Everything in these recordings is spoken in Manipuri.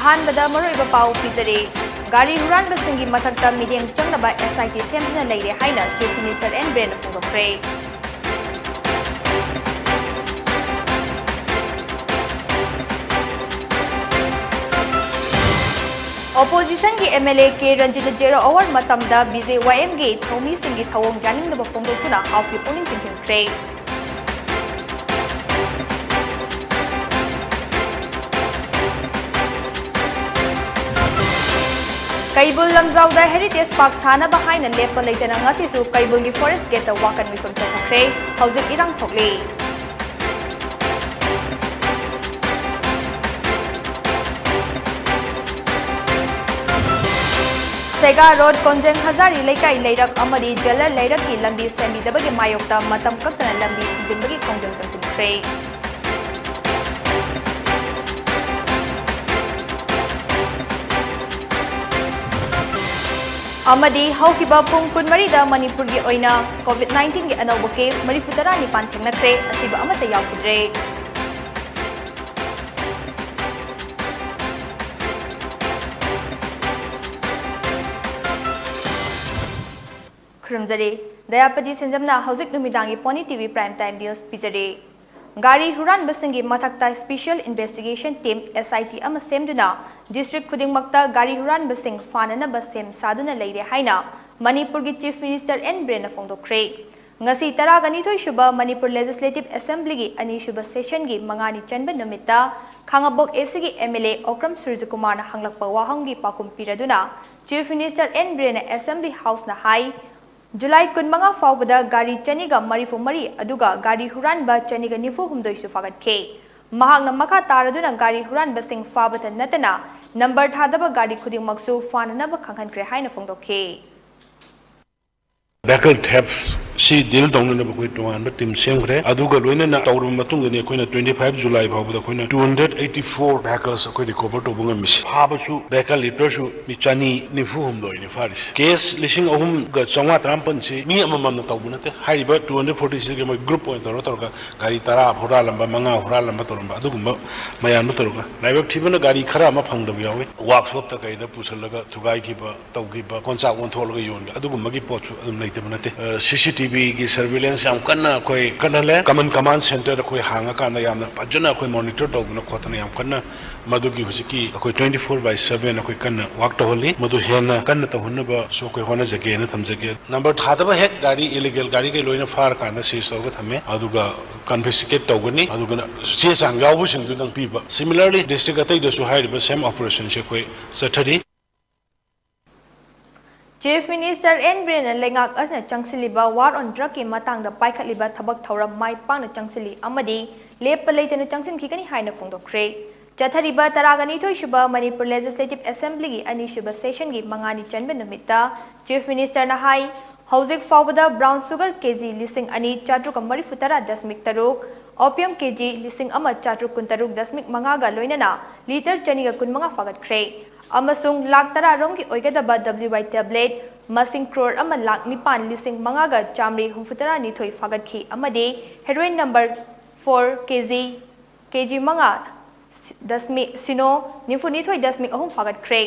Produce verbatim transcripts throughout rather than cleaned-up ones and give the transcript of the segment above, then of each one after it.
ꯑꯍꯥꯟꯕꯗ ꯃꯔꯨꯑꯣꯏꯕ ꯄꯥꯎ ꯄꯤꯖꯔꯤ꯫ ꯒꯥꯔꯤ ꯍꯨꯔꯥꯟꯕꯁꯤꯡꯒꯤ ꯃꯊꯛꯇ ꯃꯤꯠꯌꯦꯡ ꯆꯪꯅꯕ S I T ꯁꯦꯝꯗꯨꯅ ꯂꯩꯔꯦ ꯍꯥꯏꯅ Chief Minister N ꯕꯤꯔꯦꯟꯅ ꯐꯣꯡꯗꯣꯛꯈ꯭ꯔꯦ꯫ Oppositionꯒꯤ M L A K ꯔꯟꯖꯤꯠꯅ zero hour ꯃꯇꯝꯗ B J Y Mꯒꯤ ꯊꯧꯃꯤꯁꯤꯡꯒꯤ ꯊꯧꯑꯣꯡ ꯌꯥꯅꯤꯡꯗꯕ ꯐꯣꯡꯗꯣꯛꯇꯨꯅ Houseꯀꯤ ꯄꯨꯛꯅꯤꯡ ꯆꯤꯡꯁꯤꯟꯈ꯭ꯔꯦ꯫ ꯀꯩꯕꯨꯜ ꯂꯝꯖꯥꯎꯗ Heritage Park ꯁꯥꯅꯕ ꯍꯥꯏꯅ ꯂꯦꯞꯄ ꯂꯩꯇꯅ ꯉꯁꯤꯁꯨ ꯀꯩꯕꯨꯜꯒꯤ Forest Gateꯇ ꯋꯥꯀꯟ ꯃꯤꯐꯝ ꯆꯠꯊꯈ꯭ꯔꯦ꯫ ꯍꯧꯖꯤꯛ ꯏꯔꯥꯡ ꯊꯣꯛꯂꯤ꯫ ꯁꯦꯒꯥ ꯔꯣꯗ ꯀꯣꯟꯖꯦꯡ ꯍꯖꯥꯔꯤ ꯂꯩꯀꯥꯏ ꯂꯩꯔꯛ ꯑꯃꯗꯤ ꯖꯦꯂꯔ ꯂꯩꯔꯛꯀꯤ ꯂꯝꯕꯤ ꯁꯦꯝꯕꯤꯗꯕꯒꯤ ꯃꯥꯌꯣꯛꯇ ꯃꯇꯝ ꯀꯛꯇꯅ ꯂꯝꯕꯤ ꯊꯤꯡꯖꯤꯟꯕꯒꯤ ꯈꯣꯡꯖꯪ ꯆꯪꯁꯤꯟꯈ꯭ꯔꯦ꯫ ꯑꯃꯗꯤ ꯍꯧꯈꯤꯕ ꯄꯨꯡ ꯀꯨꯟꯃꯔꯤꯗ ꯃꯅꯤꯄꯨꯔꯒꯤ ꯑꯣꯏꯅ COVID nineteenꯒꯤ ꯑꯅꯧꯕ case ꯃꯔꯤꯐꯨ ꯇꯔꯥꯅꯤꯄꯥꯟ ꯊꯦꯡꯅꯈ꯭ꯔꯦ, ꯑꯁꯤꯕ ꯑꯃꯠꯇ ꯌꯥꯎꯈꯤꯗ꯭ꯔꯦ꯫ ꯈꯨꯔꯨꯝꯖꯔꯤ꯫ ꯗꯌꯥꯄꯇꯤ ꯁꯦꯟꯖꯝꯅ ꯍꯧꯖꯤꯛ ꯅꯨꯃꯤꯗꯥꯡꯒꯤ Pony T V Prime Time News ꯄꯤꯖꯔꯤ꯫ ꯒꯥꯔꯤ ꯍꯨꯔꯥꯟꯕꯁꯤꯡꯒꯤ ꯃꯊꯛꯇ Special Investigation Team, S I T, ꯑꯃ ꯁꯦꯝꯗꯨꯅ district ꯈꯨꯗꯤꯡꯃꯛꯇ ꯒꯥꯔꯤ ꯍꯨꯔꯥꯟꯕꯁꯤꯡ ꯐꯥꯅꯅꯕ ꯁꯦꯝ ꯁꯥꯗꯨꯅ ꯂꯩꯔꯦ ꯍꯥꯏꯅ ꯃꯅꯤꯄꯨꯔꯒꯤ Chief Minister N ꯕꯤꯔꯦꯟꯅ ꯐꯣꯡꯗꯣꯛꯈ꯭ꯔꯦ꯫ ꯉꯁꯤ ꯇꯔꯥꯒ ꯅꯤꯊꯣꯏ ꯁꯨꯕ ꯃꯅꯤꯄꯨꯔ Legislative Assemblyꯒꯤ ꯑꯅꯤꯁꯨꯕ sessionꯒꯤ ꯃꯉꯥꯅꯤ ꯆꯟꯕ ꯅꯨꯃꯤꯠꯇ ꯈꯥꯉꯕꯣꯛ ACꯒꯤ M L A ꯑꯣꯀ꯭ꯔꯝ ꯁꯨꯔꯖꯀꯨꯃꯥꯔꯅ ꯍꯪꯂꯛꯄ ꯋꯥꯍꯪꯒꯤ ꯄꯥꯎꯈꯨꯝ ꯄꯤꯔꯗꯨꯅ Chief Minister N ꯕꯤꯔꯦꯟꯅ Assembly Houseꯅ ꯍꯥꯏ, ꯖꯨꯂꯥꯏ ꯀꯨꯟꯃꯉꯥ ꯐꯥꯎꯕꯗ ꯒꯥꯔꯤ ꯆꯅꯤꯒ ꯃꯔꯤꯐꯨ ꯃꯔꯤ ꯑꯗꯨꯒ ꯒꯥꯔꯤ ꯍꯨꯔꯥꯟꯕ ꯆꯅꯤꯒ ꯅꯤꯐꯨ ꯍꯨꯝꯗꯣꯏꯁꯨ ꯐꯥꯒꯠꯈꯤ꯫ ꯃꯍꯥꯛꯅ ꯃꯈꯥ ꯇꯥꯔꯗꯨꯅ ꯒꯥꯔꯤ ꯍꯨꯔꯥꯟꯕꯁꯤꯡ ꯐꯥꯕꯇ ꯅꯠꯇꯅ number ꯊꯥꯗꯕ ꯒꯥꯔꯤ ꯈꯨꯗꯤꯡꯃꯛꯁꯨ ꯐꯥꯅꯅꯕ ꯈꯪꯍꯟꯈ꯭ꯔꯦ ꯍꯥꯏꯅ ꯐꯣꯡꯗꯣꯛꯈꯤ꯫ Vehicle thefts ꯁꯤ ꯗꯤꯜ ꯇꯧꯅꯅꯕ ꯑꯩꯈꯣꯏ ꯇꯣꯉꯥꯟꯕ ꯇꯤꯝ ꯁꯦꯝꯈ꯭ꯔꯦ꯫ ꯑꯗꯨꯒ ꯂꯣꯏꯅꯅ ꯇꯧꯔꯕ ꯃꯇꯨꯡꯗꯅꯤ ꯑꯩꯈꯣꯏꯅ twenty five July ꯐꯥꯎꯕꯗ ꯑꯩꯈꯣꯏꯅ two hundred eighty four vehicles ꯑꯩꯈꯣꯏ ꯔꯤꯀꯣꯚꯔ ꯇꯧꯕ ꯉꯝꯃꯤꯁꯤ꯫ ꯐꯥꯕꯁꯨ vehicle ꯂꯤꯇꯔꯁꯨ ꯃꯤ ꯆꯅꯤ ꯅꯤꯐꯨ ꯍꯨꯝꯗꯣꯏꯅꯤ ꯐꯥꯔꯤꯁꯤ꯫ ꯀꯦꯁ ꯂꯤꯁꯤꯡ ꯑꯍꯨꯝꯒ ꯆꯥꯝꯃꯉꯥ ꯇꯔꯥꯃꯥꯄꯟꯁꯤ ꯃꯤ ꯑꯃꯃꯝꯅ ꯇꯧꯕ ꯅꯠꯇꯦ꯫ ꯍꯥꯏꯔꯤꯕ two hundred forty six ꯒꯤ ꯃꯣꯏ ꯒ꯭ꯔꯨꯞ ꯑꯣꯏꯅ ꯇꯧꯔ ꯇꯧꯔꯒ ꯒꯥꯔꯤ ꯇꯔꯥ ꯍꯨꯔꯥꯜꯂꯝꯕ, ꯃꯉꯥ ꯍꯨꯔꯥꯜꯂꯝꯕ ꯇꯧꯔꯝꯕ, ꯑꯗꯨꯒꯨꯝꯕ ꯃꯌꯥꯝꯗꯣ ꯇꯧꯔꯒ ꯂꯥꯏꯕꯛ ꯊꯤꯕꯅ ꯒꯥꯔꯤ ꯈꯔ ꯑꯃ ꯐꯪꯗꯕ ꯌꯥꯎꯏ꯫ ꯋꯥꯔꯛꯁꯣꯞꯇ ꯀꯩꯗ ꯄꯨꯁꯜꯂꯒ ꯊꯨꯒꯥꯏꯈꯤꯕ, ꯇꯧꯈꯤꯕ, ꯀꯣꯟꯆꯥꯛ ꯑꯣꯟꯊꯣꯛꯂꯒ ꯌꯣꯟꯕ, ꯑꯗꯨꯒꯨꯝꯕꯒꯤ ꯄꯣꯠꯁꯨ ꯑꯗꯨꯝ ꯂꯩꯇꯕ ꯅꯠꯇꯦ꯫ ꯑ, C C T V ꯒꯤ surveillance ꯌꯥꯝ ꯀꯟꯅ ꯑꯩꯈꯣꯏ ꯀꯟꯍꯜꯂꯦ꯫ Common command centre ꯑꯩꯈꯣꯏ ꯍꯥꯡꯉꯀꯥꯟꯗ ꯌꯥꯝꯅ ꯐꯖꯅ ꯑꯩꯈꯣꯏ monitor ꯇꯧꯗꯅ ꯈꯣꯠꯇꯅ ꯌꯥꯝ ꯀꯟꯅ ꯃꯗꯨꯒꯤ ꯍꯧꯖꯤꯛꯀꯤ ꯑꯩꯈꯣꯏ twenty four by seven ꯑꯩꯈꯣꯏ ꯀꯟꯅ work ꯇꯧꯍꯜꯂꯤ꯫ ꯃꯗꯨ ꯍꯦꯟꯅ ꯀꯟꯅ ꯇꯧꯍꯟꯅꯕꯁꯨ ꯑꯩꯈꯣꯏ ꯍꯣꯠꯅꯖꯒꯦꯅ ꯊꯝꯖꯒꯦ꯫ Number ꯊꯥꯗꯕ ꯍꯦꯛ ꯒꯥꯔꯤ, illegal ꯒꯥꯔꯤꯈꯩ ꯂꯣꯏꯅ ꯐꯥꯔꯀꯥꯟꯗ seize ꯇꯧꯔꯒ ꯊꯝꯃꯦ꯫ ꯑꯗꯨꯒ confiscate ꯇꯧꯒꯅꯤ꯫ ꯑꯗꯨꯒ ꯆꯦ ꯆꯥꯡ ꯌꯥꯎꯕꯁꯤꯡꯗꯨꯗꯪ ꯄꯤꯕ꯫ Similarly, district ꯑꯇꯩꯗꯁꯨ ꯍꯥꯏꯔꯤꯕ same operation ꯁꯦ ꯑꯩꯈꯣꯏ ꯆꯠꯊꯔꯤ꯫ Chief Minister N ꯕꯤꯔꯦꯟꯅ ꯂꯩꯉꯥꯛ ꯑꯁꯤꯅ ꯆꯪꯁꯤꯜꯂꯤꯕ War on Drug ꯀꯤ ꯃꯇꯥꯡꯗ ꯄꯥꯏꯈꯠꯂꯤꯕ ꯊꯕꯛ ꯊꯧꯔꯝ ꯃꯥꯏ ꯄꯥꯛꯅ ꯆꯪꯁꯤꯜꯂꯤ ꯑꯃꯗꯤ ꯂꯦꯞꯄ ꯂꯩꯇꯅ ꯆꯪꯁꯤꯟꯈꯤꯒꯅꯤ ꯍꯥꯏꯅ ꯐꯣꯡꯗꯣꯛꯈ꯭ꯔꯦ꯫ ꯆꯠꯊꯔꯤꯕ ꯇꯔꯥꯒ ꯅꯤꯊꯣꯏ ꯁꯨꯕ Manipur Legislative Assembly ꯒꯤ ꯑꯅꯤꯁꯨꯕ session ꯒꯤ ꯃꯉꯥꯅꯤ ꯆꯟꯕ ꯅꯨꯃꯤꯠꯇ Chief Minister ꯅ ꯍꯥꯏ, ꯍꯧꯖꯤꯛ ꯐꯥꯎꯕꯗ brown sugar K G ꯂꯤꯁꯤꯡ ꯑꯅꯤ ꯆꯥꯇ꯭ꯔꯨꯛꯀ ꯃꯔꯤꯐꯨ ꯇꯔꯥ ꯗꯁꯃꯤꯛ ꯇꯔꯨꯛ, opium K G ꯂꯤꯁꯤꯡ ꯑꯃ ꯆꯥꯇ꯭ꯔꯨꯛ ꯀꯨꯟꯇꯔꯨꯛ ꯗꯁꯃꯤꯛ ꯃꯉꯥꯒ ꯂꯣꯏꯅꯅ litre ꯆꯅꯤꯒ ꯀꯨꯟꯃꯉꯥ ꯐꯥꯒꯠꯈ꯭ꯔꯦ꯫ ꯑꯃꯁꯨꯡ ꯂꯥꯈ ꯇꯔꯥ ꯔꯣꯝꯒꯤ ꯑꯣꯏꯒꯗꯕ W Y tablet ꯃꯁꯤꯡ crore ꯑꯃ ꯂꯥꯈ ꯅꯤꯄꯥꯟ ꯂꯤꯁꯤꯡ ꯃꯉꯥꯒ ꯆꯥꯃꯔꯤ ꯍꯨꯝꯐꯨꯇꯔꯥ ꯅꯤꯊꯣꯏ ꯐꯥꯒꯠꯈꯤ ꯑꯃꯗꯤ heroin number four K G, K G ꯃꯉꯥ ꯗꯁꯃꯤꯛ ꯁꯤꯅꯣ ꯅꯤꯐꯨꯅꯤꯊꯣꯏ ꯗꯁꯃꯤꯛ ꯑꯍꯨꯝ ꯐꯥꯒꯠꯈ꯭ꯔꯦ꯫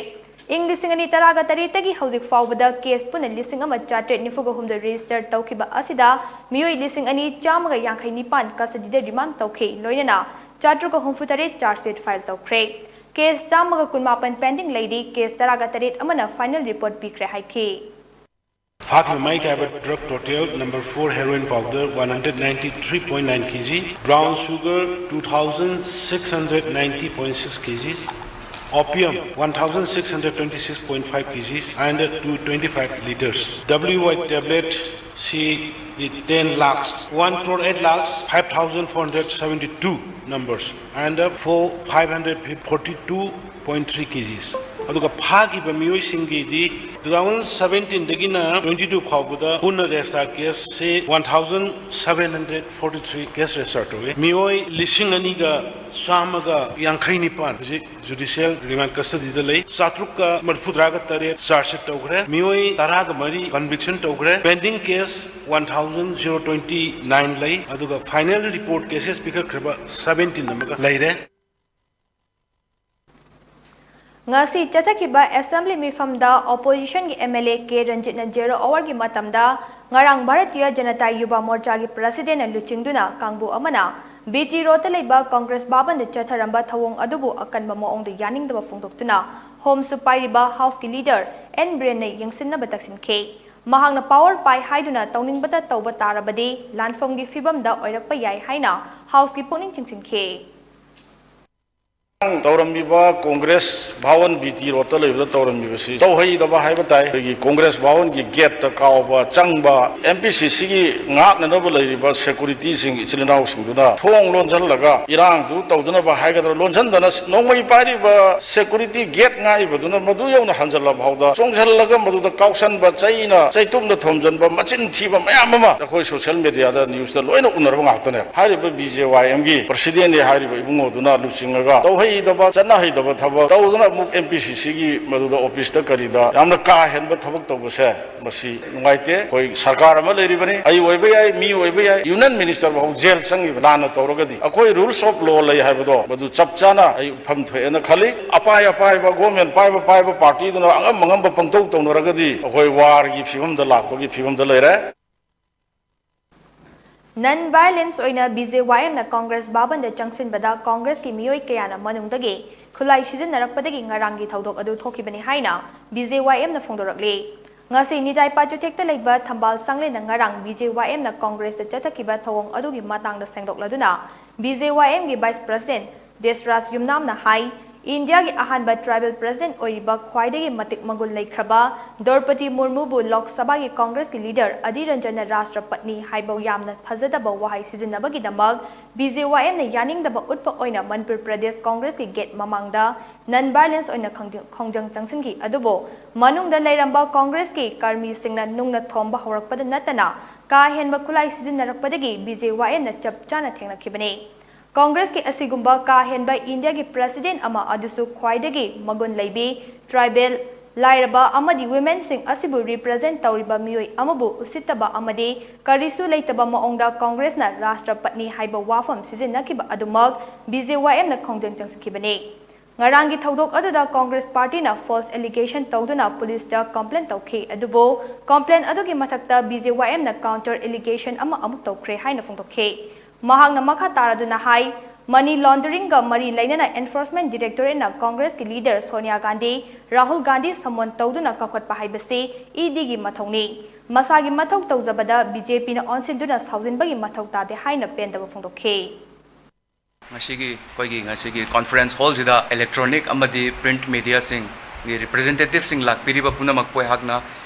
ꯏꯪ ꯂꯤꯁꯤꯡ ꯑꯅꯤ ꯇꯔꯥꯒ ꯇꯔꯦꯠꯇꯒꯤ ꯍꯧꯖꯤꯛ ꯐꯥꯎꯕꯗ case ꯄꯨꯟꯅ ꯂꯤꯁꯤꯡ ꯑꯃ ꯆꯥꯇ꯭ꯔꯦꯠ ꯅꯤꯐꯨꯒ ꯍꯨꯝꯗꯣꯏ register ꯇꯧꯈꯤꯕ ꯑꯁꯤꯗ ꯃꯤꯑꯣꯏ ꯂꯤꯁꯤꯡ ꯑꯅꯤ ꯆꯥꯝꯃꯒ ꯌꯥꯡꯈꯩ ꯅꯤꯄꯥꯟ custody ꯗ remand ꯇꯧꯈꯤ, ꯂꯣꯏꯅꯅ ꯆꯥꯇ꯭ꯔꯨꯛꯀ ꯍꯨꯝꯐꯨꯇꯔꯦꯠ charge sheet file ꯇꯧꯈ꯭ꯔꯦ꯫ Case ꯆꯥꯝꯃꯒ ꯀꯨꯟꯃꯥꯄꯟ pending ꯂꯩꯔꯤ, case ꯇꯔꯥꯒ ꯇꯔꯦꯠ ꯑꯃꯅ final report ꯄꯤꯈ꯭ꯔꯦ ꯍꯥꯏꯈꯤ꯫ ꯐꯥꯈꯤꯕ ꯃꯥꯏ ꯇꯥꯕ drug total number four heroin powder one hundred ninety three point nine K G, brown sugar two thousand six hundred ninety point six K Gs, opium one thousand six hundred twenty six point five K Gs and two twenty five litres. W Y tablet C ten lakhs, one crore eight lakhs five thousand four hundred seventy two numbers and four five hundred forty two point three K Gs. ꯑꯗꯨꯒ ꯐꯥꯈꯤꯕ ꯃꯤꯑꯣꯏꯁꯤꯡꯒꯤꯗꯤ ꯇꯨ ꯊꯥꯎꯖꯟ ꯁꯕꯦꯟꯇꯤꯟꯗꯒꯤꯅ ꯇ꯭ꯋꯦꯟꯇꯤ ꯇꯨ ꯐꯥꯎꯕꯗ ꯄꯨꯟꯅ ꯔꯦꯖꯤꯁꯇꯥꯔ ꯀꯦꯁꯁꯤ one thousand seven hundred forty three case register ꯇꯧꯏ꯫ ꯃꯤꯑꯣꯏ ꯂꯤꯁꯤꯡ ꯑꯅꯤꯒ ꯆꯥꯝꯃꯒ ꯌꯥꯡꯈꯩ ꯅꯤꯄꯥꯟ ꯍꯧꯖꯤꯛ ꯖꯨꯗꯤꯁꯤꯌꯦꯜ ꯔꯤꯃꯥꯟ ꯀꯁꯇꯗꯤꯗ ꯂꯩ꯫ ꯆꯥꯇ꯭ꯔꯨꯛꯀ ꯃꯔꯤꯐꯨꯇꯔꯥꯒ ꯇꯔꯦꯠ ꯆꯥꯔꯖ ꯁꯤꯠ ꯇꯧꯈ꯭ꯔꯦ꯫ ꯃꯤꯑꯣꯏ ꯇꯔꯥꯒ ꯃꯔꯤ ꯀꯟꯚꯤꯛꯁꯟ ꯇꯧꯈ꯭ꯔꯦ꯫ Pending case one thousand zero twenty nine ꯂꯩ꯫ ꯑꯗꯨꯒ ꯐꯥꯏꯅꯦꯜ ꯔꯤꯄꯣꯔꯠ ꯀꯦꯁꯦꯁ ꯄꯤꯈꯠꯈ꯭ꯔꯕ ꯁꯕꯦꯟꯇꯤꯟ ꯑꯃꯒ ꯂꯩꯔꯦ꯫ ꯉꯁꯤ ꯆꯠꯊꯈꯤꯕ ꯑꯦꯁꯦꯝꯕ꯭ꯂꯤ ꯃꯤꯐꯝꯗ ꯑꯣꯄꯣꯖꯤꯁꯟꯒꯤ ꯑꯦꯝ ꯑꯦꯜ ꯑꯦ ꯀꯦ ꯔꯟꯖꯤꯠꯅ ꯖꯦꯔꯣ ꯑꯋꯥꯔꯒꯤ ꯃꯇꯝꯗ ꯉꯔꯥꯡ ꯚꯥꯔꯇꯤꯌ ꯖꯅꯇꯥ ꯌꯨꯕꯥ ꯃꯣꯔꯆꯥꯒꯤ ꯄ꯭ꯔꯁꯤꯗꯦꯟꯅ ꯂꯨꯆꯤꯡꯗꯨꯅ ꯀꯥꯡꯕꯨ ꯑꯃꯅ ꯕꯤ ꯇꯤ ꯔꯣꯗꯇ ꯂꯩꯕ ꯀꯪꯒ꯭ꯔꯦꯁ ꯚꯥꯕꯟꯗ ꯆꯠꯊꯔꯝꯕ ꯊꯧꯑꯣꯡ ꯑꯗꯨꯕꯨ ꯑꯀꯟꯕ ꯃꯑꯣꯡꯗ ꯌꯥꯅꯤꯡꯗꯕ ꯐꯣꯡꯗꯣꯛꯇꯨꯅ ꯍꯣꯝꯁꯨ ꯄꯥꯏꯔꯤꯕ ꯍꯥꯎꯁꯀꯤ ꯂꯤꯗꯔ ꯑꯦꯟ ꯕꯤꯔꯦꯟꯅ ꯌꯦꯡꯁꯤꯟꯅꯕ ꯇꯛꯁꯤꯟꯈꯤ꯫ ꯃꯍꯥꯛꯅ ꯄꯥꯋꯔ ꯄꯥꯏ ꯍꯥꯏꯗꯨꯅ ꯇꯧꯅꯤꯡꯕꯇ ꯇꯧꯕ ꯇꯥꯔꯕꯗꯤ ꯂꯥꯟꯐꯝꯒꯤ ꯐꯤꯕꯝꯗ ꯑꯣꯏꯔꯛꯄ ꯌꯥꯏ ꯍꯥꯏꯅ ꯍꯥꯎꯁꯀꯤ ꯄꯨꯛꯅꯤꯡ ꯆꯤꯡꯁꯤꯟꯈꯤ꯫ ꯇꯧꯔꯝꯃꯤꯕ ꯀꯣꯡꯒ꯭ꯔꯦꯁ ꯚꯥꯋꯟ ꯕꯤ ꯇꯤ ꯔꯣꯗꯇ ꯂꯩꯕꯗ ꯇꯧꯔꯝꯃꯤꯕꯁꯤ ꯇꯧꯍꯩꯗꯕ ꯍꯥꯏꯕ ꯇꯥꯏ꯫ ꯑꯩꯈꯣꯏꯒꯤ ꯀꯣꯡꯒ꯭ꯔꯦꯁ ꯚꯥꯋꯟꯒꯤ ꯒꯦꯠꯇ ꯀꯥꯎꯕ ꯆꯪꯕ, ꯑꯦꯝ ꯄꯤ ꯁꯤ ꯁꯤꯒꯤ ꯉꯥꯛꯅꯅꯕ ꯂꯩꯔꯤꯕ ꯁꯦꯀꯨꯔꯤꯇꯤꯁꯤꯡ, ꯏꯆꯤꯜ ꯏꯅꯥꯎꯁꯤꯡꯗꯨꯅ ꯊꯣꯡ ꯂꯣꯟꯁꯤꯜꯂꯒ ꯏꯔꯥꯡꯗꯨ ꯇꯧꯗꯅꯕ ꯍꯥꯏꯒꯗ꯭ꯔꯥ, ꯂꯣꯟꯁꯤꯟꯗꯅ ꯅꯣꯡꯃꯩ ꯄꯥꯏꯔꯤꯕ ꯁꯦꯀꯨꯔꯤꯇꯤ ꯒꯦꯠ ꯉꯥꯛꯏꯕꯗꯨꯅ ꯃꯗꯨ ꯌꯧꯅ ꯍꯟꯖꯜꯂ ꯐꯥꯎꯗ ꯆꯣꯡꯁꯤꯜꯂꯒ ꯃꯗꯨꯗ ꯀꯥꯎꯁꯟꯕ, ꯆꯩꯅ ꯆꯩꯇꯨꯞꯅ ꯊꯣꯝꯖꯤꯟꯕ, ꯃꯆꯤꯟ ꯊꯤꯕ ꯃꯌꯥꯝ ꯑꯃ ꯑꯩꯈꯣꯏ ꯁꯣꯁꯤꯌꯦꯜ ꯃꯦꯗꯤꯌꯥꯗ, ꯅ꯭ꯌꯨꯁꯇ ꯂꯣꯏꯅ ꯎꯅꯔꯕ ꯉꯥꯛꯇꯅꯦ꯫ ꯍꯥꯏꯔꯤꯕ ꯕꯤ ꯖꯦ ꯋꯥꯏ ꯑꯦꯝꯒꯤ ꯄ꯭ꯔꯁꯤꯗꯦꯟꯅꯤ ꯍꯥꯏꯔꯤꯕ ꯏꯕꯨꯡꯉꯣꯗꯨꯅ ꯂꯨꯆꯤꯡꯉꯒ ꯇꯧꯍꯩꯗꯕ, ꯆꯠꯅꯍꯩꯗꯕ ꯊꯕꯛ ꯇꯧꯗꯨꯅ ꯑꯃꯨꯛ ꯑꯦꯝ ꯄꯤ ꯁꯤ ꯁꯤꯒꯤ ꯃꯗꯨꯗ ꯑꯣꯐꯤꯁꯇ ꯀꯔꯤꯗ ꯌꯥꯝꯅ ꯀꯥ ꯍꯦꯟꯕ ꯊꯕꯛ ꯇꯧꯕꯁꯦ, ꯃꯁꯤ ꯅꯨꯡꯉꯥꯏꯇꯦ꯫ ꯑꯩꯈꯣꯏ ꯁꯔꯀꯥꯔ ꯑꯃ ꯂꯩꯔꯤꯕꯅꯤ, ꯑꯩ ꯑꯣꯏꯕ ꯌꯥꯏ, ꯃꯤ ꯑꯣꯏꯕ ꯌꯥꯏ, ꯌꯨꯅꯤꯌꯟ ꯃꯤꯅꯤꯁꯇꯔ ꯐꯥꯎ ꯖꯦꯜ ꯆꯪꯉꯤꯕ ꯂꯥꯟꯅ ꯇꯧꯔꯒꯗꯤ꯫ ꯑꯩꯈꯣꯏ ꯔꯨꯜꯁ ꯑꯣꯐ ꯂꯣ ꯂꯩ ꯍꯥꯏꯕꯗꯣ ꯃꯗꯨ ꯆꯞ ꯆꯥꯅ ꯑꯩ ꯎꯠꯐꯝ ꯊꯣꯛꯑꯦꯅ ꯈꯜꯂꯤ꯫ ꯑꯄꯥꯏ ꯑꯄꯥꯏꯕ, ꯒꯣꯔꯃꯦꯟ ꯄꯥꯏꯕ ꯄꯥꯏꯕ ꯄꯥꯔꯇꯤꯗꯨꯅ ꯑꯉꯝ ꯑꯉꯝꯕ ꯄꯪꯇꯧ ꯇꯧꯅꯔꯒꯗꯤ ꯑꯩꯈꯣꯏ ꯋꯥꯔꯒꯤ ꯐꯤꯕꯝꯗ ꯂꯥꯛꯄꯒꯤ ꯐꯤꯕꯝꯗ ꯂꯩꯔꯦ꯫ ꯅꯟ ꯚꯥꯏꯑꯣꯂꯦꯟꯁ ꯑꯣꯏꯅ ꯕꯤ ꯖꯦ ꯋꯥꯏ ꯑꯦꯝꯅ ꯀꯪꯒ꯭ꯔꯦꯁ ꯚꯥꯕꯟꯗ ꯆꯪꯁꯤꯟꯕꯗ ꯀꯪꯒ꯭ꯔꯦꯁꯀꯤ ꯃꯤꯑꯣꯏ ꯀꯌꯥꯅ ꯃꯅꯨꯡꯗꯒꯤ ꯈꯨꯠꯂꯥꯏ ꯁꯤꯖꯤꯟꯅꯔꯛꯄꯗꯒꯤ ꯉꯔꯥꯡꯒꯤ ꯊꯧꯗꯣꯛ ꯑꯗꯨ ꯊꯣꯛꯈꯤꯕꯅꯤ ꯍꯥꯏꯅ ꯕꯤ ꯖꯦ ꯋꯥꯏ ꯑꯦꯝꯅ ꯐꯣꯡꯗꯣꯔꯛꯂꯤ꯫ ꯉꯁꯤ ꯅꯤꯗꯥꯏꯄꯥ ꯆꯨꯊꯦꯛꯇ ꯂꯩꯕ ꯊꯝꯕꯥꯜ ꯁꯪꯂꯦꯟꯗ ꯉꯔꯥꯡ ꯕꯤ ꯖꯦ ꯋꯥꯏ ꯑꯦꯝꯅ ꯀꯪꯒ꯭ꯔꯦꯁꯇ ꯆꯠꯊꯈꯤꯕ ꯊꯧꯑꯣꯡ ꯑꯗꯨꯒꯤ ꯃꯇꯥꯡꯗ ꯁꯦꯡꯗꯣꯛꯂꯗꯨꯅ ꯕꯤ ꯖꯦ ꯋꯥꯏ ꯑꯦꯝꯒꯤ ꯚꯥꯏꯁ ꯄ꯭ꯔꯁꯤꯗꯦꯟꯠ ꯗꯦꯁꯔꯥꯖ ꯌꯨꯝꯅꯥꯝꯅ ꯍꯥꯏ, ꯏꯟꯗꯤꯌꯥꯒꯤ ꯑꯍꯥꯟꯕ ꯇ꯭ꯔꯥꯏꯕꯦꯜ ꯄ꯭ꯔꯁꯤꯗꯦꯟꯠ ꯑꯣꯏꯔꯤꯕ ꯈ꯭ꯋꯥꯏꯗꯒꯤ ꯃꯇꯤꯛ ꯃꯒꯨꯟ ꯂꯩꯈ꯭ꯔꯕ ꯗ꯭ꯔꯧꯄꯗꯤ ꯃꯨꯔꯃꯨꯕꯨ ꯂꯣꯛ ꯁꯚꯥꯒꯤ ꯀꯪꯒ꯭ꯔꯦꯁꯀꯤ ꯂꯤꯗꯔ ꯑꯙꯤꯔ ꯔꯟꯖꯟꯅ ꯔꯥꯁꯇ꯭ꯔꯄꯠꯅꯤ ꯍꯥꯏꯕ ꯌꯥꯝꯅ ꯐꯖꯗꯕ ꯋꯥꯍꯩ ꯁꯤꯖꯤꯟꯅꯕꯒꯤꯗꯃꯛ ꯕꯤ ꯖꯦ ꯋꯥꯏ ꯑꯦꯝꯅ ꯌꯥꯅꯤꯡꯗꯕ ꯎꯠꯄ ꯑꯣꯏꯅ ꯃꯅꯤꯄꯨꯔ ꯄ꯭ꯔꯗꯦꯁ ꯀꯪꯒ꯭ꯔꯦꯁꯀꯤ ꯒꯦꯠ ꯃꯃꯥꯡꯗ non violence ꯑꯣꯏꯅ ꯈꯪꯖ- ꯈꯣꯡꯖꯪ ꯆꯪꯁꯤꯟꯈꯤ꯫ ꯑꯗꯨꯕꯨ ꯃꯅꯨꯡꯗ ꯂꯩꯔꯝꯕ ꯀꯣꯡꯒ꯭ꯔꯦꯁꯀꯤ ꯀꯔꯃꯤꯁꯤꯡꯅ ꯅꯨꯡꯅ ꯊꯣꯝꯕ ꯍꯧꯔꯛꯄꯗ ꯅꯠꯇꯅ ꯀꯥ ꯍꯦꯟꯕ ꯈꯨꯠꯂꯥꯏ ꯁꯤꯖꯤꯟꯅꯔꯛꯄꯗꯒꯤ B J Y M ꯅ ꯆꯞ ꯆꯥꯅ ꯊꯦꯡꯅꯈꯤꯕꯅꯤ꯫ ꯀꯣꯡꯒ꯭ꯔꯦꯁꯀꯤ ꯑꯁꯤꯒꯨꯝꯕ ꯀꯥ ꯍꯦꯟꯕ ꯏꯟꯗꯤꯌꯥꯒꯤ ꯄ꯭ꯔꯦꯁꯤꯗꯦꯟꯠ ꯑꯃ, ꯑꯗꯨꯁꯨ ꯈ꯭ꯋꯥꯏꯗꯒꯤ ꯃꯒꯨꯟ ꯂꯩꯕꯤ, ꯇ꯭ꯔꯥꯏꯕꯦꯜ, ꯂꯥꯏꯔꯕ ꯑꯃꯗꯤ ꯋꯤꯃꯦꯟꯁꯤꯡ ꯑꯁꯤꯕꯨ ꯔꯤꯄ꯭ꯔꯖꯦꯟꯠ ꯇꯧꯔꯤꯕ ꯃꯤꯑꯣꯏ ꯑꯃꯕꯨ ꯎꯁꯤꯠꯇꯕ ꯑꯃꯗꯤ ꯀꯔꯤꯁꯨ ꯂꯩꯇꯕ ꯃꯑꯣꯡꯗ ꯀꯣꯡꯒ꯭ꯔꯦꯁꯅ ꯔꯥꯁꯇ꯭ꯔꯄꯇꯅꯤ ꯍꯥꯏꯕ ꯋꯥꯐꯝ ꯁꯤꯖꯤꯟꯅꯈꯤꯕ ꯑꯗꯨꯃꯛ B J Y M ꯅ ꯈꯣꯡꯖꯪ ꯆꯪꯁꯤꯟꯈꯤꯕꯅꯤ꯫ ꯉꯔꯥꯡꯒꯤ ꯊꯧꯗꯣꯛ ꯑꯗꯨꯗ ꯀꯣꯡꯒ꯭ꯔꯦꯁ ꯄꯥꯔꯇꯤꯅ false allegation ꯇꯧꯗꯨꯅ ꯄꯨꯂꯤꯁꯇ ꯀꯝꯄ꯭ꯂꯦꯟ ꯇꯧꯈꯤ꯫ ꯑꯗꯨꯕꯨ ꯀꯝꯄ꯭ꯂꯦꯟ ꯑꯗꯨꯒꯤ ꯃꯊꯛꯇ B J Y M ꯅ counter allegation ꯑꯃ ꯑꯃꯨꯛ ꯇꯧꯈ꯭ꯔꯦ ꯍꯥꯏꯅ ꯐꯣꯡꯗꯣꯛꯈꯤ꯫ ꯃꯍꯥꯛꯅ ꯃꯈꯥ ꯇꯥꯔꯗꯨꯅ ꯍꯥꯏ, ꯃꯅꯤ ꯂꯣꯟꯗꯔꯤꯡꯒ ꯃꯔꯤ ꯂꯩꯅꯅ ꯑꯦꯟꯐꯣꯔꯁꯃꯦꯟꯠ ꯗꯤꯔꯦꯛꯇꯣꯔꯦꯠꯅ ꯀꯣꯡꯒ꯭ꯔꯦꯁꯀꯤ ꯂꯤꯗꯔ ꯁꯣꯅꯤꯌꯥ ꯒꯥꯟꯙꯤ, ꯔꯥꯍꯨꯜ ꯒꯥꯟꯙꯤ ꯁꯃꯣꯟ ꯇꯧꯗꯨꯅ ꯀꯧꯈꯠꯄ ꯍꯥꯏꯕꯁꯤ ED ꯒꯤ ꯃꯊꯧꯅꯤ꯫ ꯃꯁꯥꯒꯤ ꯃꯊꯧ ꯇꯧꯖꯕꯗ B J P ꯅ ꯑꯣꯟꯁꯤꯟꯗꯨꯅ ꯁꯥꯎꯖꯤꯟꯕꯒꯤ ꯃꯊꯧ ꯇꯥꯗꯦ ꯍꯥꯏꯅ ꯄꯦꯟꯗꯕ ꯐꯣꯡꯗꯣꯛꯈꯤ꯫ ꯉꯁꯤꯒꯤ ꯑꯩꯈꯣꯏꯒꯤ ꯉꯁꯤꯒꯤ conference hall ꯁꯤꯗ electronic ꯑꯃꯗꯤ print media ꯁꯤꯡꯒꯤ representative ꯁꯤꯡ ꯂꯥꯛꯄꯤꯔꯤꯕ ꯄꯨꯝꯅꯃꯛꯄꯨ ꯑꯩꯍꯥꯛꯅ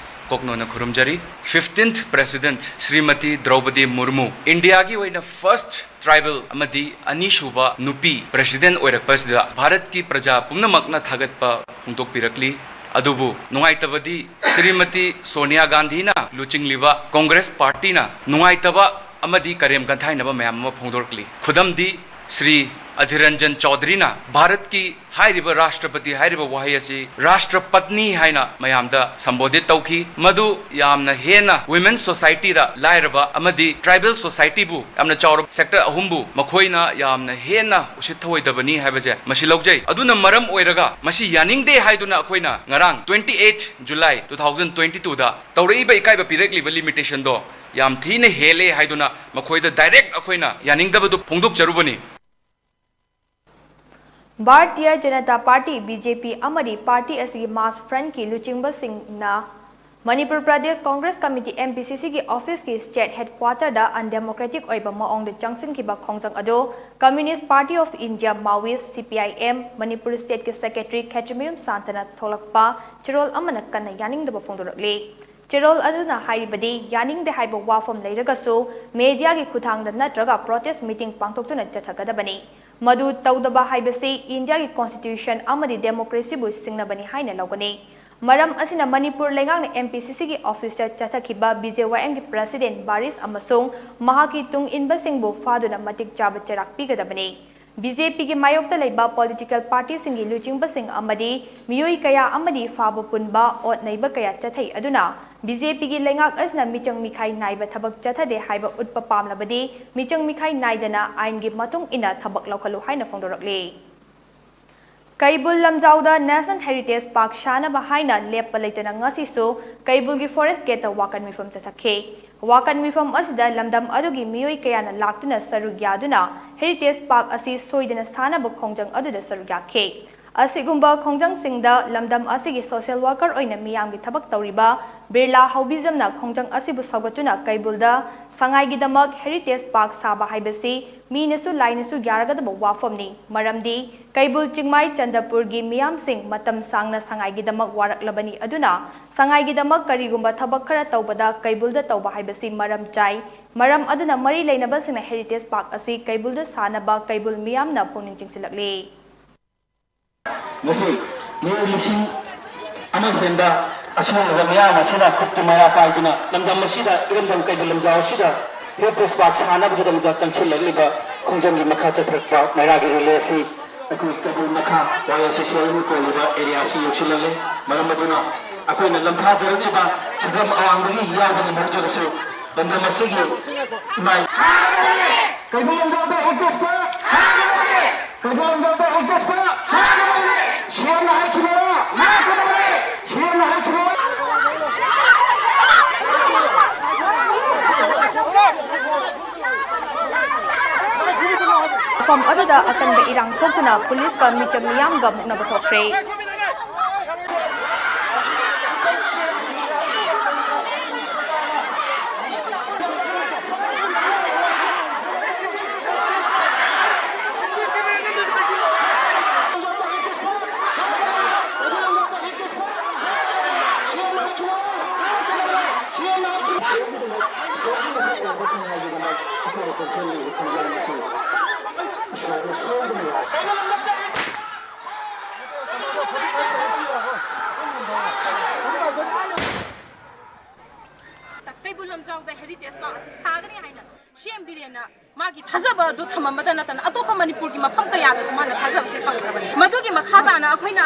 ꯀꯣꯛꯅꯣꯟꯅ ꯈꯨꯔꯨꯝꯖꯔꯤ꯫ Fifteenth President ꯁ꯭ꯔꯤꯃꯇꯤ ꯗ꯭ꯔꯧꯄꯗꯤ ꯃꯨꯔꯃꯨ, ꯏꯟꯗꯤꯌꯥꯒꯤ ꯑꯣꯏꯅ first tribal ꯑꯃꯗꯤ ꯑꯅꯤꯁꯨꯕ ꯅꯨꯄꯤ president ꯑꯣꯏꯔꯛꯄ ꯑꯁꯤꯗ ꯚꯥꯔꯠꯀꯤ ꯄ꯭ꯔꯖꯥ ꯄꯨꯝꯅꯃꯛꯅ ꯊꯥꯒꯠꯄ ꯐꯣꯡꯗꯣꯛꯄꯤꯔꯛꯂꯤ꯫ ꯑꯗꯨꯕꯨ ꯅꯨꯡꯉꯥꯏꯇꯕꯗꯤ ꯁ꯭ꯔꯤꯃꯇꯤ ꯁꯣꯅꯤꯌꯥ ꯒꯥꯟꯙꯤꯅ ꯂꯨꯆꯤꯡꯂꯤꯕ ꯀꯣꯡꯒ꯭ꯔꯦꯁ ꯄꯥꯔꯇꯤꯅ ꯅꯨꯡꯉꯥꯏꯇꯕ ꯑꯃꯗꯤ ꯀꯔꯦꯝ ꯀꯟꯊꯥꯏꯅꯕ ꯃꯌꯥꯝ ꯑꯃ ꯐꯣꯡꯗꯣꯔꯛꯂꯤ꯫ ꯈꯨꯗꯝꯗꯤ, ꯁ꯭ꯔꯤ ꯑꯙꯤꯔ ꯔꯟꯖꯟ ꯆꯧꯙꯔꯤꯅ ꯚꯥꯔꯠꯀꯤ ꯍꯥꯏꯔꯤꯕ ꯔꯥꯁꯇ꯭ꯔꯄꯇꯤ ꯍꯥꯏꯔꯤꯕ ꯋꯥꯍꯩ ꯑꯁꯤ ꯔꯥꯁꯇ꯭ꯔꯄꯠꯅꯤ ꯍꯥꯏꯅ ꯃꯌꯥꯝꯗ ꯁꯝꯕꯣꯙꯤꯠ ꯇꯧꯈꯤ꯫ ꯃꯗꯨ ꯌꯥꯝꯅ ꯍꯦꯟꯅ women society ꯗ, ꯂꯥꯏꯔꯕ ꯑꯃꯗꯤ tribal society ꯕꯨ ꯌꯥꯝꯅ ꯆꯥꯎꯔꯕ sector ꯑꯍꯨꯝꯕꯨ ꯃꯈꯣꯏꯅ ꯌꯥꯝꯅ ꯍꯦꯟꯅ ꯎꯁꯤꯠ ꯊꯑꯣꯏꯗꯕꯅꯤ ꯍꯥꯏꯕꯁꯦ ꯃꯁꯤ ꯂꯧꯖꯩ꯫ ꯑꯗꯨꯅ ꯃꯔꯝ ꯑꯣꯏꯔꯒ ꯃꯁꯤ ꯌꯥꯅꯤꯡꯗꯦ ꯍꯥꯏꯗꯨꯅ ꯑꯩꯈꯣꯏꯅ ꯉꯔꯥꯡ twenty eight July two thousand twenty two ꯗ ꯇꯧꯔꯛꯏꯕ ꯏꯀꯥꯏꯕ ꯄꯤꯔꯛꯂꯤꯕ limitation ꯗꯣ ꯌꯥꯝ ꯊꯤꯅ ꯍꯦꯜꯂꯦ ꯍꯥꯏꯗꯨꯅ ꯃꯈꯣꯏꯗ direct ꯑꯩꯈꯣꯏꯅ ꯌꯥꯅꯤꯡꯗꯕꯗꯨ ꯐꯣꯡꯗꯣꯛꯆꯔꯨꯕꯅꯤ꯫ Bharatiya Janata party, B J P, ꯑꯃꯗꯤ ꯄꯥꯔꯇꯤ ꯑꯁꯤꯒꯤ mass front ꯀꯤ ꯂꯨꯆꯤꯡꯕꯁꯤꯡꯅ Manipur Pradesh Congress committee, M P C C, ꯒꯤ office ꯀꯤ state headquarter ꯗ undemocratic ꯑꯣꯏꯕ ꯃꯑꯣꯡꯗ ꯆꯪꯁꯤꯟꯈꯤꯕ ꯈꯣꯡꯖꯪ ꯑꯗꯨ Communist Party of India, Maoist, C P I M, Manipur state ꯀꯤ secretary ꯈꯦꯇ꯭ꯔꯤꯃꯌꯨꯝ ꯁꯥꯟꯇꯅ ꯊꯣꯛꯂꯛꯄ ꯆꯦꯔꯣꯜ ꯑꯃꯅ ꯀꯟꯅ ꯌꯥꯅꯤꯡꯗꯕ ꯐꯣꯡꯗꯣꯔꯛꯂꯤ꯫ ꯆꯦꯔꯣꯜ ꯑꯗꯨꯅ ꯍꯥꯏꯔꯤꯕꯗꯤ, ꯌꯥꯅꯤꯡꯗꯦ ꯍꯥꯏꯕ ꯋꯥꯐꯝ ꯂꯩꯔꯒꯁꯨ media ꯒꯤ ꯈꯨꯠꯊꯥꯡꯗ ꯅꯠꯇ꯭ꯔꯒ protest meeting ꯄꯥꯡꯊꯣꯛꯇꯨꯅ ꯆꯠꯊꯒꯗꯕꯅꯤ꯫ ꯃꯗꯨ ꯇꯧꯗꯕ ꯍꯥꯏꯕꯁꯤ ꯏꯟꯗꯤꯌꯥꯒꯤ ꯀꯣꯟꯁꯇꯤꯇ꯭ꯌꯨꯁꯟ ꯑꯃꯗꯤ ꯗꯦꯃꯣꯀ꯭ꯔꯦꯁꯤꯕꯨ ꯁꯤꯡꯅꯕꯅꯤ ꯍꯥꯏꯅ ꯂꯧꯒꯅꯤ꯫ ꯃꯔꯝ ꯑꯁꯤꯅ ꯃꯅꯤꯄꯨꯔ ꯂꯩꯉꯥꯛꯅ M P C C ꯒꯤ ꯑꯣꯐꯤꯁꯇ ꯆꯠꯊꯈꯤꯕ B J Y M ꯒꯤ ꯄ꯭ꯔꯁꯤꯗꯦꯟ ꯕꯥꯔꯤꯁ ꯑꯃꯁꯨꯡ ꯃꯍꯥꯛꯀꯤ ꯇꯨꯡ ꯏꯟꯕꯁꯤꯡꯕꯨ ꯐꯥꯗꯨꯅ ꯃꯇꯤꯛ ꯆꯥꯕ ꯆꯩꯔꯥꯛ ꯄꯤꯒꯗꯕꯅꯤ꯫ B J P ꯒꯤ ꯃꯥꯌꯣꯛꯇ ꯂꯩꯕ ꯄꯣꯂꯤꯇꯤꯀꯦꯜ ꯄꯥꯔꯇꯤꯁꯤꯡꯒꯤ ꯂꯨꯆꯤꯡꯕꯁꯤꯡ ꯑꯃꯗꯤ ꯃꯤꯑꯣꯏ ꯀꯌꯥ ꯑꯃꯗꯤ ꯐꯥꯕ ꯄꯨꯟꯕ ꯑꯣꯠ ꯅꯩꯕ ꯀꯌꯥ ꯆꯠꯊꯩ꯫ ꯑꯗꯨꯅ B J P ꯒꯤ ꯂꯩꯉꯥꯛ ꯑꯁꯤꯅ ꯃꯤꯆꯪ ꯃꯤꯈꯥꯏ ꯅꯥꯏꯕ ꯊꯕꯛ ꯆꯠꯊꯗꯦ ꯍꯥꯏꯕ ꯎꯠꯄ ꯄꯥꯝꯂꯕꯗꯤ ꯃꯤꯆꯪ ꯃꯤꯈꯥꯏ ꯅꯥꯏꯗꯅ ꯑꯥꯏꯟꯒꯤ ꯃꯇꯨꯡ ꯏꯟꯅ ꯊꯕꯛ ꯂꯧꯈꯠꯂꯨ ꯍꯥꯏꯅ ꯐꯣꯡꯗꯣꯔꯛꯂꯤ꯫ ꯀꯩꯕꯨꯜ ꯂꯝꯖꯥꯎꯗ National Heritage Park ꯁꯥꯅꯕ ꯍꯥꯏꯅ ꯂꯦꯞꯄ ꯂꯩꯇꯅ ꯉꯁꯤꯁꯨ ꯀꯩꯕꯨꯜꯒꯤ ꯐꯣꯔꯦꯁ ꯒꯦꯠꯇ ꯋꯥꯀꯟ ꯃꯤꯐꯝ ꯆꯠꯊꯈꯤ꯫ ꯋꯥꯀꯟ ꯃꯤꯐꯝ ꯑꯁꯤꯗ ꯂꯝꯗꯝ ꯑꯗꯨꯒꯤ ꯃꯤꯑꯣꯏ ꯀꯌꯥꯅ ꯂꯥꯛꯇꯨꯅ ꯁꯔꯨꯛ ꯌꯥꯗꯨꯅ Heritage Park ꯑꯁꯤ ꯁꯣꯏꯗꯅ ꯁꯥꯅꯕ ꯈꯣꯡꯖꯪ ꯑꯗꯨꯗ ꯁꯔꯨꯛ ꯌꯥꯈꯤ꯫ ꯑꯁꯤꯒꯨꯝꯕ ꯈꯣꯡꯖꯪꯁꯤꯡꯗ ꯂꯝꯗꯝ ꯑꯁꯤꯒꯤ social worker ꯑꯣꯏꯅ ꯃꯤꯌꯥꯝꯒꯤ ꯊꯕꯛ ꯇꯧꯔꯤꯕ ꯕꯤꯔꯂꯥ ꯍꯧꯕꯤꯖꯝꯅ ꯈꯣꯡꯖꯪ ꯑꯁꯤꯕꯨ ꯁꯧꯒꯠꯇꯨꯅ ꯀꯩꯕꯨꯜꯗ ꯁꯉꯥꯏꯒꯤꯗꯃꯛ Heritage Park ꯁꯥꯕ ꯍꯥꯏꯕꯁꯤ ꯃꯤꯅꯁꯨ ꯂꯥꯏꯅꯁꯨ ꯌꯥꯔꯒꯗꯕ ꯋꯥꯐꯝꯅꯤ꯫ ꯃꯔꯝꯗꯤ ꯀꯩꯕꯨꯜ ꯆꯤꯡꯃꯥꯏ ꯆꯟꯗꯄꯨꯔꯒꯤ ꯃꯤꯌꯥꯝꯁꯤꯡ ꯃꯇꯝ ꯁꯥꯡꯅ ꯁꯉꯥꯏꯒꯤꯗꯃꯛ ꯋꯥꯔꯛꯂꯕꯅꯤ꯫ ꯑꯗꯨꯅ ꯁꯉꯥꯏꯒꯤꯗꯃꯛ ꯀꯔꯤꯒꯨꯝꯕ ꯊꯕꯛ ꯈꯔ ꯇꯧꯕꯗ ꯀꯩꯕꯨꯜꯗ ꯇꯧꯕ ꯍꯥꯏꯕꯁꯤ ꯃꯔꯝ ꯆꯥꯏ꯫ ꯃꯔꯝ ꯑꯗꯨꯅ ꯃꯔꯤ ꯂꯩꯅꯕꯁꯤꯡꯅ Heritage Park ꯑꯁꯤ ꯀꯩꯕꯨꯜꯗ ꯁꯥꯅꯕ ꯀꯩꯕꯨꯜ ꯃꯤꯌꯥꯝꯅ ꯄꯨꯛꯅꯤꯡ ꯆꯤꯡꯁꯤꯜꯂꯛꯂꯤ꯫ ꯉꯁꯤ ꯃꯤꯑꯣꯏ ꯂꯤꯁꯤꯡ ꯑꯃ ꯍꯦꯟꯕ ꯑꯁꯤꯒꯨꯝꯂꯕ ꯃꯤꯌꯥꯝ ꯑꯁꯤꯅ ꯈꯨꯠꯇꯨ ꯃꯩꯔꯥ ꯄꯥꯏꯗꯨꯅ ꯂꯝꯗꯝ ꯑꯁꯤꯗ, ꯏꯔꯝꯗꯝ ꯀꯩꯕꯨꯜ ꯂꯝꯖꯥꯎ ꯑꯁꯤꯗ Heritage Park ꯁꯥꯅꯕꯒꯤꯗꯃꯛꯇ ꯆꯪꯁꯤꯜꯂꯛꯂꯤꯕ ꯈꯣꯡꯖꯪꯒꯤ ꯃꯈꯥ ꯆꯠꯊꯔꯛꯄ ꯃꯩꯔꯥꯒꯤ relay ꯑꯁꯤ ꯑꯩꯈꯣꯏ ꯀꯩꯕꯨꯜ ꯃꯈꯥ Y S C Cell ꯀꯧꯔꯤꯕ area ꯑꯁꯤ ꯌꯧꯁꯤꯜꯂꯛꯂꯦ꯫ ꯃꯔꯝ ꯑꯗꯨꯅ ꯑꯩꯈꯣꯏꯅ ꯂꯝꯊꯥꯖꯔꯛꯂꯤꯕ ꯁꯒꯝ ꯑꯋꯥꯡꯗꯒꯤ ꯌꯥꯎꯕ ꯉꯝꯍꯧꯗ꯭ꯔꯒꯁꯨ ꯂꯝꯗꯝ ꯑꯁꯤꯒꯤ ꯏꯃꯥ ꯀꯩꯕꯨꯜ ꯂꯝꯖꯥꯎꯗ Heritage Park ꯁꯥꯒꯗꯕꯅꯤ! ꯀꯩꯕꯨꯜ ꯂꯝꯖꯥꯎꯗ Heritage Park ꯁꯥꯒꯗꯕꯅꯤ! ꯁꯤ ꯑꯦꯝꯅ ꯍꯥꯏꯈꯤꯕꯔꯣ? ꯉꯥꯛꯀꯗꯕꯅꯤ! ꯁꯤ ꯑꯦꯝꯅ ꯍꯥꯏꯈꯤꯕꯔꯣ? ꯃꯐꯝ ꯑꯗꯨꯗ ꯑꯀꯟꯕ ꯏꯔꯥꯡ ꯊꯣꯛꯇꯨꯅ ꯄꯨꯂꯤꯁꯀ ꯃꯤꯆꯝ ꯃꯤꯌꯥꯝꯒ ꯃꯨꯛꯅꯕ ꯊꯣꯛꯈ꯭ꯔꯦ꯫ ꯀꯩꯕꯨꯜ ꯂꯝꯖꯥꯎꯗ ꯍꯦꯔꯤꯇꯦꯖ ꯄꯥꯔꯛ ꯑꯁꯤ ꯁꯥꯒꯅꯤ ꯍꯥꯏꯅ ꯁꯤ ꯑꯦꯝ ꯕꯤꯔꯦꯟꯅ ꯃꯥꯒꯤ ꯊꯥꯖꯕ ꯑꯗꯨ ꯊꯝꯃꯝꯕꯇ ꯅꯠꯇꯅ ꯑꯇꯣꯞꯄ ꯃꯅꯤꯄꯨꯔꯒꯤ ꯃꯐꯝ ꯀꯌꯥꯗꯁꯨ ꯃꯥꯅ ꯊꯥꯖꯕꯁꯦ ꯊꯝꯈ꯭ꯔꯕꯅꯤ꯫ ꯃꯗꯨꯒꯤ ꯃꯈꯥ ꯇꯥꯅ ꯑꯩꯈꯣꯏꯅ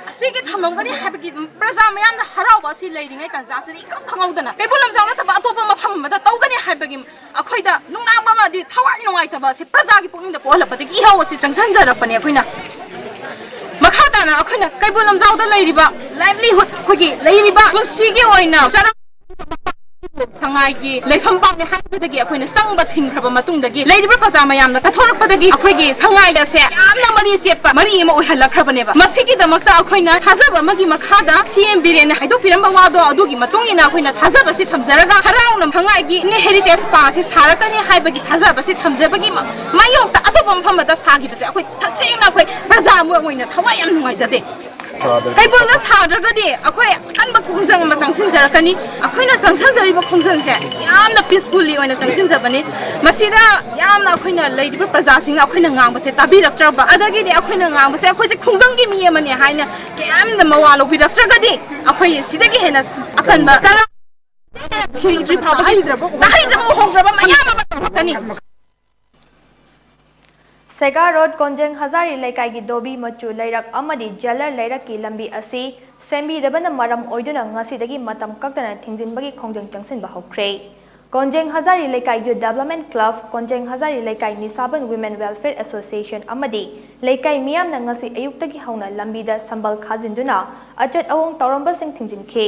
ꯑꯁꯤꯒꯤ ꯊꯝꯃꯝꯒꯅꯤ ꯍꯥꯏꯕꯒꯤ ꯄ꯭ꯔꯖꯥ ꯃꯌꯥꯝꯅ ꯍꯔꯥꯎꯕ ꯑꯁꯤ ꯂꯩꯔꯤꯉꯩ ꯇꯥꯟꯖꯥꯁꯤꯗ ꯏꯈꯪ ꯈꯪꯍꯧꯗꯅ ꯀꯩꯕꯨꯜ ꯂꯝꯖꯥꯎ ꯅꯠꯇꯕ ꯑꯇꯣꯞꯄ ꯃꯐꯝ ꯑꯃꯗ ꯇꯧꯒꯅꯤ ꯍꯥꯏꯕꯒꯤ ꯑꯩꯈꯣꯏꯗ ꯅꯨꯡꯅꯥꯡꯕ ꯑꯃꯗꯤ ꯊꯋꯥꯏ ꯅꯨꯡꯉꯥꯏꯇꯕ ꯑꯁꯤ ꯄ꯭ꯔꯖꯥꯒꯤ ꯄꯨꯛꯅꯤꯡꯗ ꯄꯣꯛꯍꯜꯂꯛꯄꯗꯒꯤ ꯏꯍꯧ ꯑꯁꯤ ꯆꯪꯁꯤꯟꯖꯔꯛꯄꯅꯦ ꯑꯩꯈꯣꯏꯅ꯫ ꯃꯈꯥ ꯇꯥꯅ ꯑꯩꯈꯣꯏꯅ ꯀꯩꯕꯨꯜ ꯂꯝꯖꯥꯎꯗ ꯂꯩꯔꯤꯕ ꯂꯥꯏꯚꯂꯤꯍꯨꯗ, ꯑꯩꯈꯣꯏꯒꯤ ꯂꯩꯔꯤꯕ ꯄꯨꯟꯁꯤꯒꯤ ꯑꯣꯏꯅ ꯆꯔꯥ ꯁꯉꯥꯏꯒꯤ ꯂꯩꯐꯝ ꯄꯥꯛꯅꯤ ꯍꯥꯏꯕꯗꯒꯤ ꯑꯩꯈꯣꯏꯅ ꯆꯪꯕ ꯊꯤꯡꯈ꯭ꯔꯕ ꯃꯇꯨꯡꯗꯒꯤ ꯂꯩꯔꯤꯕ ꯄ꯭ꯔꯖꯥ ꯃꯌꯥꯝꯅ ꯀꯠꯊꯣꯔꯛꯄꯗꯒꯤ ꯑꯩꯈꯣꯏꯒꯤ ꯁꯉꯥꯏ ꯑꯁꯦ ꯌꯥꯝꯅ ꯃꯔꯤ ꯆꯦꯠꯄ ꯃꯔꯤ ꯑꯃ ꯑꯣꯏꯍꯜꯂꯛꯈ꯭ꯔꯕꯅꯦꯕ꯫ ꯃꯁꯤꯒꯤꯗꯃꯛꯇ ꯑꯩꯈꯣꯏꯅ ꯊꯥꯖꯕ ꯑꯃꯒꯤ ꯃꯈꯥꯗ ꯁꯤ ꯑꯦꯝ ꯕꯤꯔꯦꯟꯅ ꯍꯥꯏꯗꯣꯛꯄꯤꯔꯝꯕ ꯋꯥꯗꯣ ꯑꯗꯨꯒꯤ ꯃꯇꯨꯡ ꯏꯟꯅ ꯑꯩꯈꯣꯏꯅ ꯊꯥꯖꯕꯁꯤ ꯊꯝꯖꯔꯒ ꯍꯔꯥꯎꯅ ꯁꯉꯥꯏꯒꯤ ꯍꯦꯔꯤꯇꯦꯖ ꯄꯥꯔꯛꯁꯤ ꯁꯥꯔꯛꯀꯅꯤ ꯍꯥꯏꯕꯒꯤ ꯊꯥꯖꯕꯁꯤ ꯊꯝꯖꯕꯒꯤ ꯃ-, ꯃꯥꯌꯣꯛꯇ ꯑꯇꯣꯞꯄ ꯃꯐꯝ ꯑꯃꯗ ꯁꯥꯈꯤꯕꯁꯦ ꯑꯩꯈꯣꯏ ꯇꯁꯦꯡꯅ ꯑꯩꯈꯣꯏ ꯄ꯭ꯔꯖꯥ ꯑꯃ ꯑꯣꯏꯅ ꯊꯋꯥꯏ ꯌꯥꯝ ꯅꯨꯡꯉꯥꯏꯖꯗꯦ꯫ ꯀꯩꯕꯨꯜꯗ ꯁꯥꯗ꯭ꯔꯒꯗꯤ ꯑꯩꯈꯣꯏ ꯑꯀꯟꯕ ꯈꯣꯡꯖꯪ ꯑꯃ ꯆꯪꯁꯤꯟꯖꯔꯛꯀꯅꯤ꯫ ꯑꯩꯈꯣꯏꯅ ꯆꯪꯁꯤꯟꯖꯔꯤꯕ ꯈꯣꯡꯖꯪꯁꯦ ꯌꯥꯝꯅ ꯄꯤꯁꯐꯨꯜꯂꯤ ꯑꯣꯏꯅ ꯆꯪꯁꯤꯟꯖꯕꯅꯤ꯫ ꯃꯁꯤꯗ ꯌꯥꯝꯅ ꯑꯩꯈꯣꯏꯅ ꯂꯩꯔꯤꯕ ꯄ꯭ꯔꯖꯥꯁꯤꯡꯅ ꯑꯩꯈꯣꯏꯅ ꯉꯥꯡꯕꯁꯦ ꯇꯥꯕꯤꯔꯛꯇ꯭ꯔꯕ, ꯑꯗꯒꯤꯗꯤ ꯑꯩꯈꯣꯏꯁꯦ ꯈꯨꯡꯒꯪꯒꯤ ꯃꯤ ꯑꯃꯅꯤ ꯍꯥꯏꯅ ꯀꯌꯥꯝꯗ ꯃꯋꯥ ꯂꯧꯕꯤꯔꯛꯇ꯭ꯔꯒꯗꯤ ꯑꯩꯈꯣꯏ ꯁꯤꯗꯒꯤ ꯍꯦꯟꯅ ꯑꯀꯟꯕ ꯆꯔꯥ ꯊꯤꯗ꯭ꯔꯤ ꯐꯥꯎꯕꯒꯤ ꯇꯥꯍꯩꯗ꯭ꯔꯕ ꯎꯍꯧꯗ꯭ꯔꯕ ꯃꯌꯥꯝ ꯑꯃ ꯇꯧꯔꯛꯀꯅꯤ꯫ ꯁꯦꯒꯥ ꯔꯣꯗ ꯀꯣꯟꯖꯦꯡ ꯍꯖꯥꯔꯤ ꯂꯩꯀꯥꯏꯒꯤ ꯗꯣꯕꯤ ꯃꯆꯨ ꯂꯩꯔꯛ ꯑꯃꯗꯤ ꯖꯦꯂꯔ ꯂꯩꯔꯛꯀꯤ ꯂꯝꯕꯤ ꯑꯁꯤ ꯁꯦꯝꯕꯤꯗꯕꯅ ꯃꯔꯝ ꯑꯣꯏꯗꯨꯅ ꯉꯁꯤꯗꯒꯤ ꯃꯇꯝ ꯀꯛꯇꯅ ꯊꯤꯡꯖꯤꯟꯕꯒꯤ ꯈꯣꯡꯖꯪ ꯆꯪꯁꯤꯟꯕ ꯍꯧꯈ꯭ꯔꯦ꯫ ꯀꯣꯟꯖꯦꯡ ꯍꯖꯥꯔꯤ ꯂꯩꯀꯥꯏ ꯌꯨꯠ ꯗꯦꯕꯂꯞꯃꯦꯟ ꯀ꯭ꯂꯕ, ꯀꯣꯟꯖꯦꯡ ꯍꯖꯥꯔꯤ ꯂꯩꯀꯥꯏ ꯅꯤꯁꯥꯕꯟ ꯋꯤꯃꯦꯟ ꯋꯦꯜꯐꯤꯌꯔ ꯑꯦꯁꯣꯁꯤꯌꯦꯁꯟ ꯑꯃꯗꯤ ꯂꯩꯀꯥꯏ ꯃꯤꯌꯥꯝꯅ ꯉꯁꯤ ꯑꯌꯨꯛꯇꯒꯤ ꯍꯧꯅ ꯂꯝꯕꯤꯗ ꯁꯝꯕꯜ ꯈꯥꯖꯤꯟꯗꯨꯅ ꯑꯆꯠ ꯑꯋꯣꯡ ꯇꯧꯔꯝꯕꯁꯤꯡ ꯊꯤꯡꯖꯤꯟꯈꯤ꯫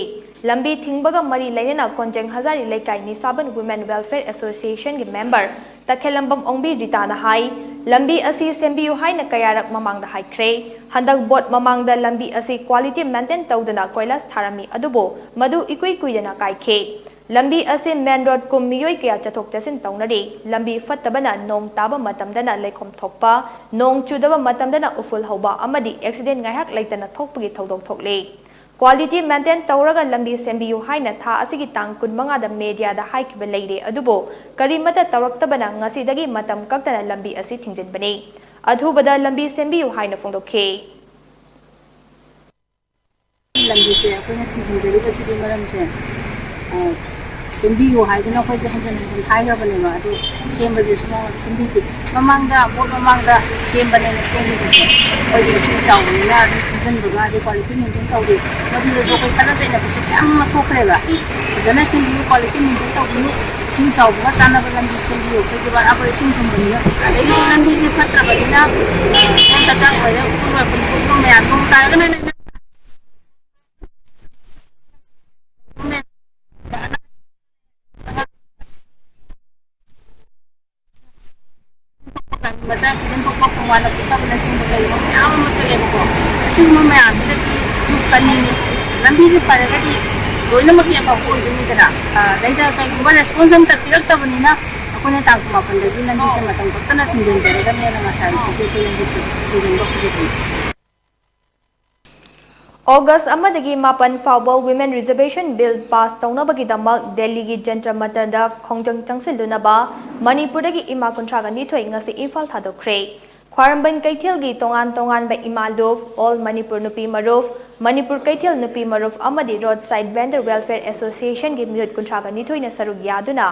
ꯂꯝꯕꯤ ꯊꯤꯡꯕꯒ ꯃꯔꯤ ꯂꯩꯅꯅ ꯀꯣꯟꯖꯦꯡ ꯍꯖꯥꯔꯤ ꯂꯩꯀꯥꯏ ꯅꯤꯁꯥꯕꯟ ꯋꯤꯃꯦꯟ ꯋꯦꯜꯐꯤꯌꯔ ꯑꯦꯁꯣꯁꯤꯌꯦꯁꯟꯒꯤ ꯃꯦꯝꯕꯔ ꯇꯈꯦꯂꯝꯕꯝ ꯑꯣꯡꯕꯤ ꯔꯤꯇꯥꯅ ꯍꯥꯏ, ꯂꯝꯕꯤ ꯑꯁꯤ ꯁꯦꯝꯕꯤꯌꯨ ꯍꯥꯏꯅ ꯀꯌꯥꯔꯛ ꯃꯃꯥꯡꯗ ꯍꯥꯏꯈ꯭ꯔꯦ꯫ ꯍꯟꯗꯛ ꯚꯣꯠ ꯃꯃꯥꯡꯗ ꯂꯝꯕꯤ ꯑꯁꯤ ꯀ꯭ꯋꯥꯂꯤꯇꯤ ꯃꯦꯟꯇꯦꯟ ꯇꯧꯗꯅ ꯀꯣꯏꯂꯥꯁ ꯊꯥꯔꯝꯃꯤ, ꯑꯗꯨꯕꯨ ꯃꯗꯨ ꯏꯀꯨꯏ ꯀꯨꯏꯗꯅ ꯀꯥꯏꯈꯤ꯫ ꯂꯝꯕꯤ ꯑꯁꯤ ꯃꯦꯟ ꯔꯣꯗ ꯀꯨꯝ ꯃꯤꯑꯣꯏ ꯀꯌꯥ ꯆꯠꯊꯣꯛ ꯆꯠꯁꯤꯟ ꯇꯧꯅꯔꯤ꯫ ꯂꯝꯕꯤ ꯐꯠꯇꯕꯅ ꯅꯣꯡ ꯇꯥꯕ ꯃꯇꯝꯗꯅ ꯂꯩꯈꯣꯝ ꯊꯣꯛꯄ, ꯅꯣꯡ ꯆꯨꯗꯕ ꯃꯇꯝꯗꯅ ꯎꯐꯨꯜ ꯍꯧꯕ ꯑꯃꯗꯤ ꯑꯦꯛꯁꯤꯗꯦꯟ ꯉꯥꯏꯍꯥꯛ ꯂꯩꯇꯅ ꯊꯣꯛꯄꯒꯤ ꯊꯧꯗꯣꯛ ꯊꯣꯛꯂꯤ꯫ Quality maintain ꯇꯧꯔꯒ ꯂꯝꯕꯤ ꯁꯦꯝꯕꯤꯌꯨ ꯍꯥꯏꯅ ꯊꯥ ꯑꯁꯤꯒꯤ ꯇꯥꯡ ꯀꯨꯟꯃꯉꯥꯗ mediaꯗ ꯍꯥꯏꯈꯤꯕ ꯂꯩꯔꯦ, ꯑꯗꯨꯕꯨ ꯀꯔꯤꯃꯠꯇ ꯇꯧꯔꯛꯇꯕꯅ ꯉꯁꯤꯗꯒꯤ ꯃꯇꯝ ꯀꯛꯇꯅ ꯂꯝꯕꯤ ꯑꯁꯤ ꯊꯤꯡꯖꯤꯟꯕꯅꯤ꯫ ꯑꯊꯨꯕꯗ ꯂꯝꯕꯤ ꯁꯦꯝꯕꯤꯌꯨ ꯍꯥꯏꯅ ꯐꯣꯡꯗꯣꯛꯈꯤ꯫ ꯂꯝꯕꯤꯁꯦ ꯑꯩꯈꯣꯏꯅ ꯊꯤꯡꯖꯤꯟꯖꯔꯤꯕꯁꯤꯒꯤ ꯃꯔꯝꯁꯦ, ꯑ, ꯁꯦꯝꯕꯤꯌꯨ ꯍꯥꯏꯗꯨꯅ ꯑꯩꯈꯣꯏꯁꯦ ꯍꯟꯖꯤꯟ ꯍꯟꯖꯤꯟ ꯍꯥꯏꯈ꯭ꯔꯕꯅꯦꯕ, ꯑꯗꯨ ꯁꯦꯝꯕꯁꯦ ꯁꯨꯡꯁꯦꯝ ꯁꯦꯝꯕꯤꯗꯦ꯫ ꯃꯃꯥꯡꯗ, ꯚꯣꯠ ꯃꯃꯥꯡꯗ ꯁꯦꯝꯕꯅꯦꯅ ꯁꯦꯝꯈꯤꯕꯁꯦ ꯑꯩꯈꯣꯏꯒꯤ ꯏꯁꯤꯡ ꯆꯥꯎꯕꯅꯤꯅ ꯑꯗꯨꯝ ꯊꯨꯝꯖꯤꯟꯕꯒ ꯑꯗꯩ quality maintain ꯇꯧꯗꯦ꯫ ꯃꯗꯨꯗꯁꯨ ꯑꯩꯈꯣꯏ ꯈꯠꯅ ꯆꯩꯅꯕꯁꯦ ꯃꯌꯥꯝ ꯑꯃ ꯊꯣꯛꯈ꯭ꯔꯦꯕ꯫ ꯐꯖꯅ ꯁꯦꯝꯕꯤꯌꯨ, quality maintain ꯇꯧꯕꯤꯌꯨ, ꯏꯁꯤꯡ ꯆꯥꯎꯕꯒ ꯆꯥꯟꯅꯕ ꯂꯝꯕꯤ ꯁꯦꯝꯕꯤꯌꯨ, ꯑꯩꯈꯣꯏꯒꯤ ꯕꯔꯥꯕꯔ ꯏꯁꯤꯡ ꯊꯨꯝꯕꯅꯤꯅ꯫ ꯑꯗꯒꯤ ꯂꯝꯕꯤꯁꯦ ꯐꯠꯇ꯭ꯔꯕꯅꯤꯅ, ꯑ, ꯀꯆꯥꯛ ꯑꯣꯏꯔꯦ, ꯎꯐꯨꯟ ꯋꯥꯏꯐꯨꯟ ꯊꯣꯛꯄ ꯃꯌꯥꯝꯗꯣ ꯇꯥꯔꯒꯅ ꯃꯆꯥ ꯑꯦꯛꯁꯤꯗꯦꯟ ꯊꯣꯛꯄ, ꯈꯣꯡꯕꯥꯟꯗ ꯐꯠꯇꯕꯅꯆꯤꯡꯕ ꯀꯩꯒꯨꯝꯕ ꯃꯌꯥꯝ ꯑꯃ ꯊꯣꯛꯑꯦꯕꯀꯣ꯫ ꯑꯁꯤꯒꯨꯝꯕ ꯃꯌꯥꯝꯁꯤꯗꯒꯤ ꯁꯨ ꯀꯟꯅꯤꯡꯉꯤ꯫ ꯂꯝꯕꯤꯁꯦ ꯐꯔꯒꯗꯤ ꯂꯣꯏꯅꯃꯛꯀꯤ ꯑꯐꯕ ꯑꯣꯏꯗꯣꯏꯅꯤꯗꯅ꯫ ꯑꯗꯩꯗ ꯀꯩꯒꯨꯝꯕ response ꯑꯝꯇ ꯄꯤꯔꯛꯇꯕꯅꯤꯅ ꯑꯩꯈꯣꯏꯅ ꯇꯥꯡ ꯀꯨꯟꯃꯥꯄꯟꯗꯒꯤ ꯂꯝꯕꯤꯁꯦ ꯃꯇꯝ ꯈꯛꯇꯅ ꯊꯤꯡꯖꯤꯟꯖꯔꯒꯅꯦꯅ ꯉꯁꯥꯏ ꯇꯤꯀꯦꯠꯀꯤ ꯂꯝꯕꯤꯁꯦ ꯊꯤꯡꯖꯤꯟꯕ ꯍꯧꯖꯤꯛꯇꯤ꯫ ꯑꯣꯒꯁ ꯑꯃꯗꯒꯤ ꯃꯥꯄꯟ ꯐꯥꯎꯕ Women Reservation Bill pass ꯇꯧꯅꯕꯒꯤꯗꯃꯛ ꯗꯦꯜꯂꯤꯒꯤ ꯖꯟꯇꯔ ꯃꯟꯇꯔꯗ ꯈꯣꯡꯖꯪ ꯆꯪꯁꯤꯜꯂꯨꯅꯕ ꯃꯅꯤꯄꯨꯔꯗꯒꯤ ꯏꯃꯥ ꯀꯨꯟꯊ꯭ꯔꯥꯒ ꯅꯤꯊꯣꯏ ꯉꯁꯤ ꯏꯝꯐꯥꯜ ꯊꯥꯗꯣꯛꯈ꯭ꯔꯦ꯫ ꯈ꯭ꯋꯥꯏꯔꯝꯕꯟ ꯀꯩꯊꯦꯜꯒꯤ ꯇꯣꯉꯥꯟ ꯇꯣꯉꯥꯟꯕ ꯏꯃꯥ ꯂꯨꯞ, All Manipur ꯅꯨꯄꯤ ꯃꯔꯨꯞ, ꯃꯅꯤꯄꯨꯔ ꯀꯩꯊꯦꯜ ꯅꯨꯄꯤ ꯃꯔꯨꯞ ꯑꯃꯗꯤ Roadside Vendor Welfare Associationꯒꯤ ꯃꯤꯍꯨꯠ ꯀꯨꯟꯊ꯭ꯔꯥꯒ ꯅꯤꯊꯣꯏꯅ ꯁꯔꯨꯛ ꯌꯥꯗꯨꯅ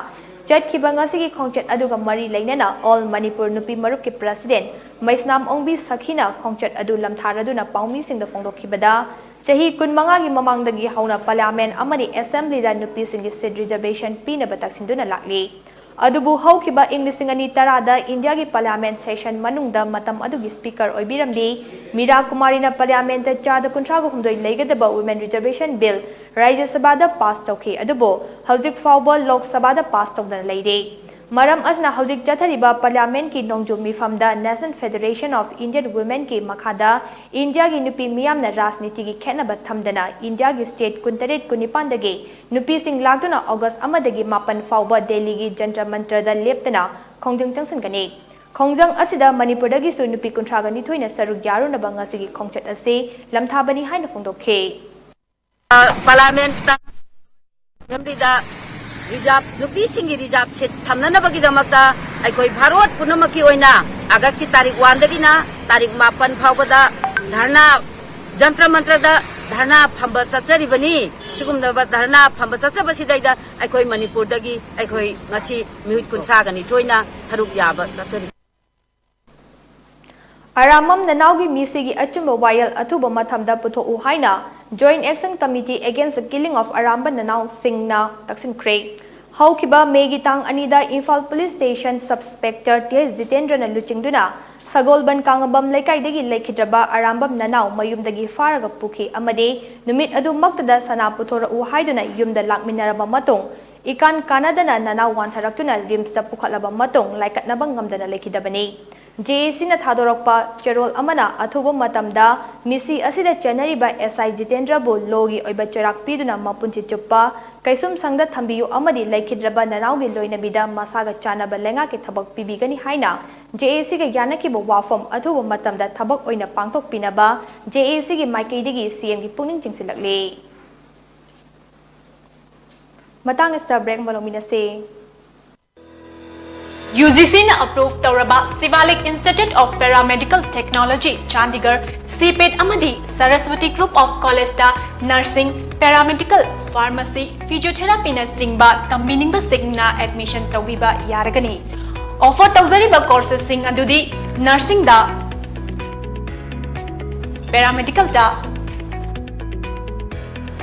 ꯆꯠꯈꯤꯕ ꯉꯁꯤꯒꯤ ꯈꯣꯡꯆꯠ ꯑꯗꯨꯒ ꯃꯔꯤ ꯂꯩꯅꯅ All Manipur ꯅꯨꯄꯤ ꯃꯔꯨꯞꯀꯤ president ꯃꯩꯁꯅꯥꯝ ꯑꯣꯡꯕꯤ ꯁꯈꯤꯅ ꯈꯣꯡꯆꯠ ꯑꯗꯨ ꯂꯝꯊꯥꯔꯗꯨꯅ ꯄꯥꯎꯃꯤꯁꯤꯡꯗ ꯐꯣꯡꯗꯣꯛꯈꯤꯕꯗ, ꯆꯍꯤ ꯀꯨꯟꯃꯉꯥꯒꯤ ꯃꯃꯥꯡꯗꯒꯤ ꯍꯧꯅ Parliament ꯑꯃꯗꯤ Assemblyꯗ ꯅꯨꯄꯤꯁꯤꯡꯒꯤ seat reservation ꯄꯤꯅꯕ ꯇꯛꯁꯤꯟꯗꯨꯅ ꯂꯥꯛꯂꯤ꯫ ꯑꯗꯨꯕꯨ ꯍꯧꯈꯤꯕ ꯏꯪ ꯂꯤꯁꯤꯡ ꯑꯅꯤ ꯇꯔꯥꯗ ꯏꯟꯗꯤꯌꯥꯒꯤ Parliament session ꯃꯅꯨꯡꯗ ꯃꯇꯝ ꯑꯗꯨꯒꯤ Speaker ꯑꯣꯏꯕꯤꯔꯝꯕꯤ ꯃꯤꯔꯥ ꯀꯨꯃꯥꯔꯤꯅ Parliamentꯇ ꯆꯥꯗ ꯀꯨꯟꯊ꯭ꯔꯥꯒ ꯍꯨꯝꯗꯣꯏ ꯂꯩꯒꯗꯕ Women Reservation Bill ꯔꯥꯖ꯭ꯌ ꯁꯚꯥꯗ pass ꯇꯧꯈꯤ, ꯑꯗꯨꯕꯨ ꯍꯧꯖꯤꯛ ꯐꯥꯎꯕ ꯂꯣꯛ ꯁꯚꯥꯗ pass ꯇꯧꯗꯅ ꯂꯩꯔꯤ꯫ ꯃꯔꯝ ꯑꯁꯤꯅ ꯍꯧꯖꯤꯛ ꯆꯠꯊꯔꯤꯕ Parliamentꯀꯤ ꯅꯣꯡꯖꯨ ꯃꯤꯐꯝꯗ National Federation of Indian Womenꯀꯤ ꯃꯈꯥꯗ ꯏꯟꯗꯤꯌꯥꯒꯤ ꯅꯨꯄꯤ ꯃꯤꯌꯥꯝꯅ ꯔꯥꯖꯅꯤꯇꯤꯒꯤ ꯈꯦꯠꯅꯕ ꯊꯝꯗꯅ ꯏꯟꯗꯤꯌꯥꯒꯤ state ꯀꯨꯟꯇꯔꯦꯠ ꯀꯨꯟꯅꯤꯄꯥꯟꯗꯒꯤ ꯅꯨꯄꯤꯁꯤꯡ ꯂꯥꯛꯇꯨꯅ ꯑꯣꯒꯁ ꯑꯃꯗꯒꯤ ꯃꯥꯄꯟ ꯐꯥꯎꯕ ꯗꯦꯜꯂꯤꯒꯤ ꯖꯟꯇꯔ ꯃꯟꯇꯔꯗ ꯂꯦꯞꯇꯅ ꯈꯣꯡꯖꯪ ꯆꯪꯁꯤꯟꯒꯅꯤ꯫ ꯈꯣꯡꯖꯪ ꯑꯁꯤꯗ ꯃꯅꯤꯄꯨꯔꯗꯒꯤꯁꯨ ꯅꯨꯄꯤ ꯀꯨꯟꯊ꯭ꯔꯥꯒ ꯅꯤꯊꯣꯏꯅ ꯁꯔꯨꯛ ꯌꯥꯔꯨꯅꯕ ꯉꯁꯤꯒꯤ ꯈꯣꯡꯆꯠ ꯑꯁꯤ ꯂꯝꯊꯥꯕꯅꯤ ꯍꯥꯏꯅ ꯐꯣꯡꯗꯣꯛꯈꯤ꯫ ꯄꯥꯔꯂꯥꯃꯦꯟꯇ ꯑꯦꯁꯦꯝꯕ꯭ꯂꯤꯗ ꯔꯤꯖꯥꯔꯚ, ꯅꯨꯄꯤꯁꯤꯡꯒꯤ ꯔꯤꯖꯥꯔꯚ ꯁꯤꯠ ꯊꯝꯅꯅꯕꯒꯤꯗꯃꯛꯇ ꯑꯩꯈꯣꯏ ꯚꯥꯔꯣꯠ ꯄꯨꯝꯅꯃꯛꯀꯤ ꯑꯣꯏꯅ ꯑꯥꯒꯁꯀꯤ ꯇꯥꯔꯤꯛ ꯋꯥꯟꯗꯒꯤꯅ ꯇꯥꯔꯤꯛ ꯃꯥꯄꯟ ꯐꯥꯎꯕꯗ ꯙꯔꯅꯥ, ꯖꯟꯇ꯭ꯔ ꯃꯟꯇ꯭ꯔꯗ ꯙꯔꯅꯥ ꯐꯝꯕ ꯆꯠꯆꯔꯤꯕꯅꯤ꯫ ꯁꯤꯒꯨꯝꯂꯕ ꯙꯔꯅꯥ ꯐꯝꯕ ꯆꯠꯆꯕꯁꯤꯗꯩꯗ ꯑꯩꯈꯣꯏ ꯃꯅꯤꯄꯨꯔꯗꯒꯤ ꯑꯩꯈꯣꯏ ꯉꯁꯤ ꯃꯤꯍꯨꯠ ꯀꯨꯟꯊ꯭ꯔꯥꯒ ꯅꯤꯊꯣꯏꯅ ꯁꯔꯨꯛ ꯌꯥꯕ ꯆꯠꯆꯔꯤ꯫ ꯑꯔꯥꯝꯕꯝ ꯅꯅꯥꯎꯒꯤ ꯃꯤꯁꯤꯒꯤ ꯑꯆꯨꯝꯕ ꯋꯥꯌꯦꯜ ꯑꯊꯨꯕ ꯃꯇꯝꯗ ꯄꯨꯊꯣꯛꯎ ꯍꯥꯏꯅ Joint Action Committee Against the Killing of Arambam ꯅꯅꯥꯎꯁꯤꯡꯅ ꯇꯛꯁꯤꯟꯈ꯭ꯔꯦ꯫ ꯍꯧꯈꯤꯕ ꯃꯦꯒꯤ ꯇꯥꯡ ꯑꯅꯤꯗ Imphal police station sub inspector T S ꯖꯤꯇꯦꯟꯗ꯭ꯔꯅ ꯂꯨꯆꯤꯡꯗꯨꯅ ꯁꯒꯣꯜꯕꯟ ꯀꯥꯉꯕꯝ ꯂꯩꯀꯥꯏꯗꯒꯤ ꯂꯩꯈꯤꯗ꯭ꯔꯕ ꯑꯔꯥꯝꯕꯝ ꯅꯅꯥꯎ ꯃꯌꯨꯝꯗꯒꯤ ꯐꯥꯔꯒ ꯄꯨꯈꯤ ꯑꯃꯗꯤ ꯅꯨꯃꯤꯠ ꯑꯗꯨꯃꯛꯇꯗ ꯁꯅꯥ ꯄꯨꯊꯣꯔꯛꯎ ꯍꯥꯏꯗꯨꯅ ꯌꯨꯝꯗ ꯂꯥꯛꯃꯤꯟꯅꯔꯕ ꯃꯇꯨꯡ ꯏꯀꯥꯟ ꯀꯥꯟꯅꯗꯅ ꯅꯅꯥꯎ ꯋꯥꯟꯊꯔꯛꯇꯨꯅ ꯔꯤꯝꯁꯇ ꯄꯨꯈꯠꯂꯕ ꯃꯇꯨꯡ ꯂꯥꯏꯀꯠꯅꯕ ꯉꯝꯗꯅ ꯂꯩꯈꯤꯗꯕꯅꯤ꯫ ꯖꯦ ꯑꯦ ꯁꯤꯅ ꯊꯥꯗꯣꯔꯛꯄ ꯆꯦꯔꯣꯜ ꯑꯃꯅ ꯑꯊꯨꯕ ꯃꯇꯝꯗ ꯃꯤꯁꯤ ꯑꯁꯤꯗ ꯆꯦꯟꯅꯔꯤꯕ ꯑꯦꯁ ꯑꯥꯏ ꯖꯤꯇꯦꯟꯗ꯭ꯔꯕꯨ ꯂꯣꯒꯤ ꯑꯣꯏꯕ ꯆꯩꯔꯥꯛ ꯄꯤꯗꯨꯅ ꯃꯄꯨꯟꯁꯤ ꯆꯨꯞꯄ ꯀꯩꯁꯨꯝꯁꯪꯗ ꯊꯝꯕꯤꯌꯨ ꯑꯃꯗꯤ ꯂꯩꯈꯤꯗ꯭ꯔꯕ ꯅꯅꯥꯎꯒꯤ ꯂꯣꯏꯅꯕꯤꯗ ꯃꯁꯥꯒ ꯆꯥꯟꯅꯕ ꯂꯩꯉꯥꯛꯀꯤ ꯊꯕꯛ ꯄꯤꯕꯤꯒꯅꯤ ꯍꯥꯏꯅ ꯖꯦ ꯑꯦ ꯁꯤꯒ ꯌꯥꯅꯈꯤꯕ ꯋꯥꯐꯝ ꯑꯊꯨꯕ ꯃꯇꯝꯗ ꯊꯕꯛ ꯑꯣꯏꯅ ꯄꯥꯡꯊꯣꯛꯄꯤꯅꯕ ꯖꯦ ꯑꯦ ꯁꯤꯒꯤ ꯃꯥꯏꯀꯩꯗꯒꯤ ꯁꯤ ꯑꯦꯝꯒꯤ ꯄꯨꯛꯅꯤꯡ ꯆꯤꯡꯁꯤꯜꯂꯛꯂꯤ꯫ ꯃꯇꯥꯡ ꯑꯁꯤꯗ ꯕ꯭ꯔꯦꯛ ꯑꯃ ꯂꯧꯃꯤꯟꯅꯁꯤ꯫ ꯌꯨ ꯖꯤ ꯁꯤꯅ ꯑꯦꯄ꯭ꯔꯨꯚ ꯇꯧꯔꯕ Shivalik Institute of Paramedical Technology, Chandigarh, CIPET ꯑꯃꯗꯤ Saraswati Group of Collegeꯇ nursing, paramedical, pharmacy, physiotherapyꯅꯆꯤꯡꯕ ꯇꯝꯕꯤꯅꯤꯡꯕꯁꯤꯡꯅ admission ꯇꯧꯕꯤꯕ ꯌꯥꯔꯒꯅꯤ꯫ Offer ꯇꯧꯖꯔꯤꯕ courses ꯁꯤꯡ ꯑꯗꯨꯗꯤ nursingꯗ, paramedicalꯗ,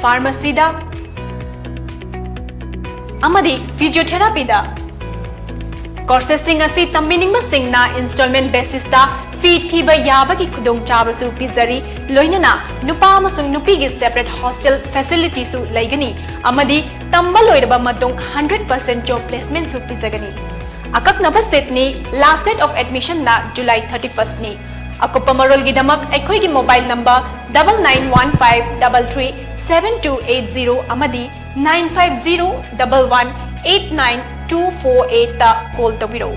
pharmacyꯗ ꯑꯃꯗꯤ physiotherapyꯗ꯫ Courses ꯁꯤꯡ ꯑꯁꯤ ꯇꯝꯕꯤꯅꯤꯡꯕꯁꯤꯡꯅ installment basisꯇ fee ꯊꯤꯕ ꯌꯥꯕꯒꯤ ꯈꯨꯗꯣꯡꯆꯥꯕꯁꯨ ꯄꯤꯖꯔꯤ, ꯂꯣꯏꯅꯅ ꯅꯨꯄꯥ ꯑꯃꯁꯨꯡ ꯅꯨꯄꯤꯒꯤ separate hostel facilityꯁꯨ ꯂꯩꯒꯅꯤ ꯑꯃꯗꯤ ꯇꯝꯕ ꯂꯣꯏꯔꯕ ꯃꯇꯨꯡ hundred percent job placementꯁꯨ ꯄꯤꯖꯒꯅꯤ꯫ ꯑꯀꯛꯅꯕ seatꯅꯤ, last date of admissionꯅ July thirty firstꯅꯤ꯫ ꯑꯀꯨꯞꯄ ꯃꯔꯣꯜꯒꯤꯗꯃꯛ ꯑꯩꯈꯣꯏꯒꯤ mobile number double nine one five double three seven two eight zero ꯑꯃꯗꯤ nine five zero double one eight nine two four eightꯇ call ꯇꯧꯕꯤꯔꯛꯎ꯫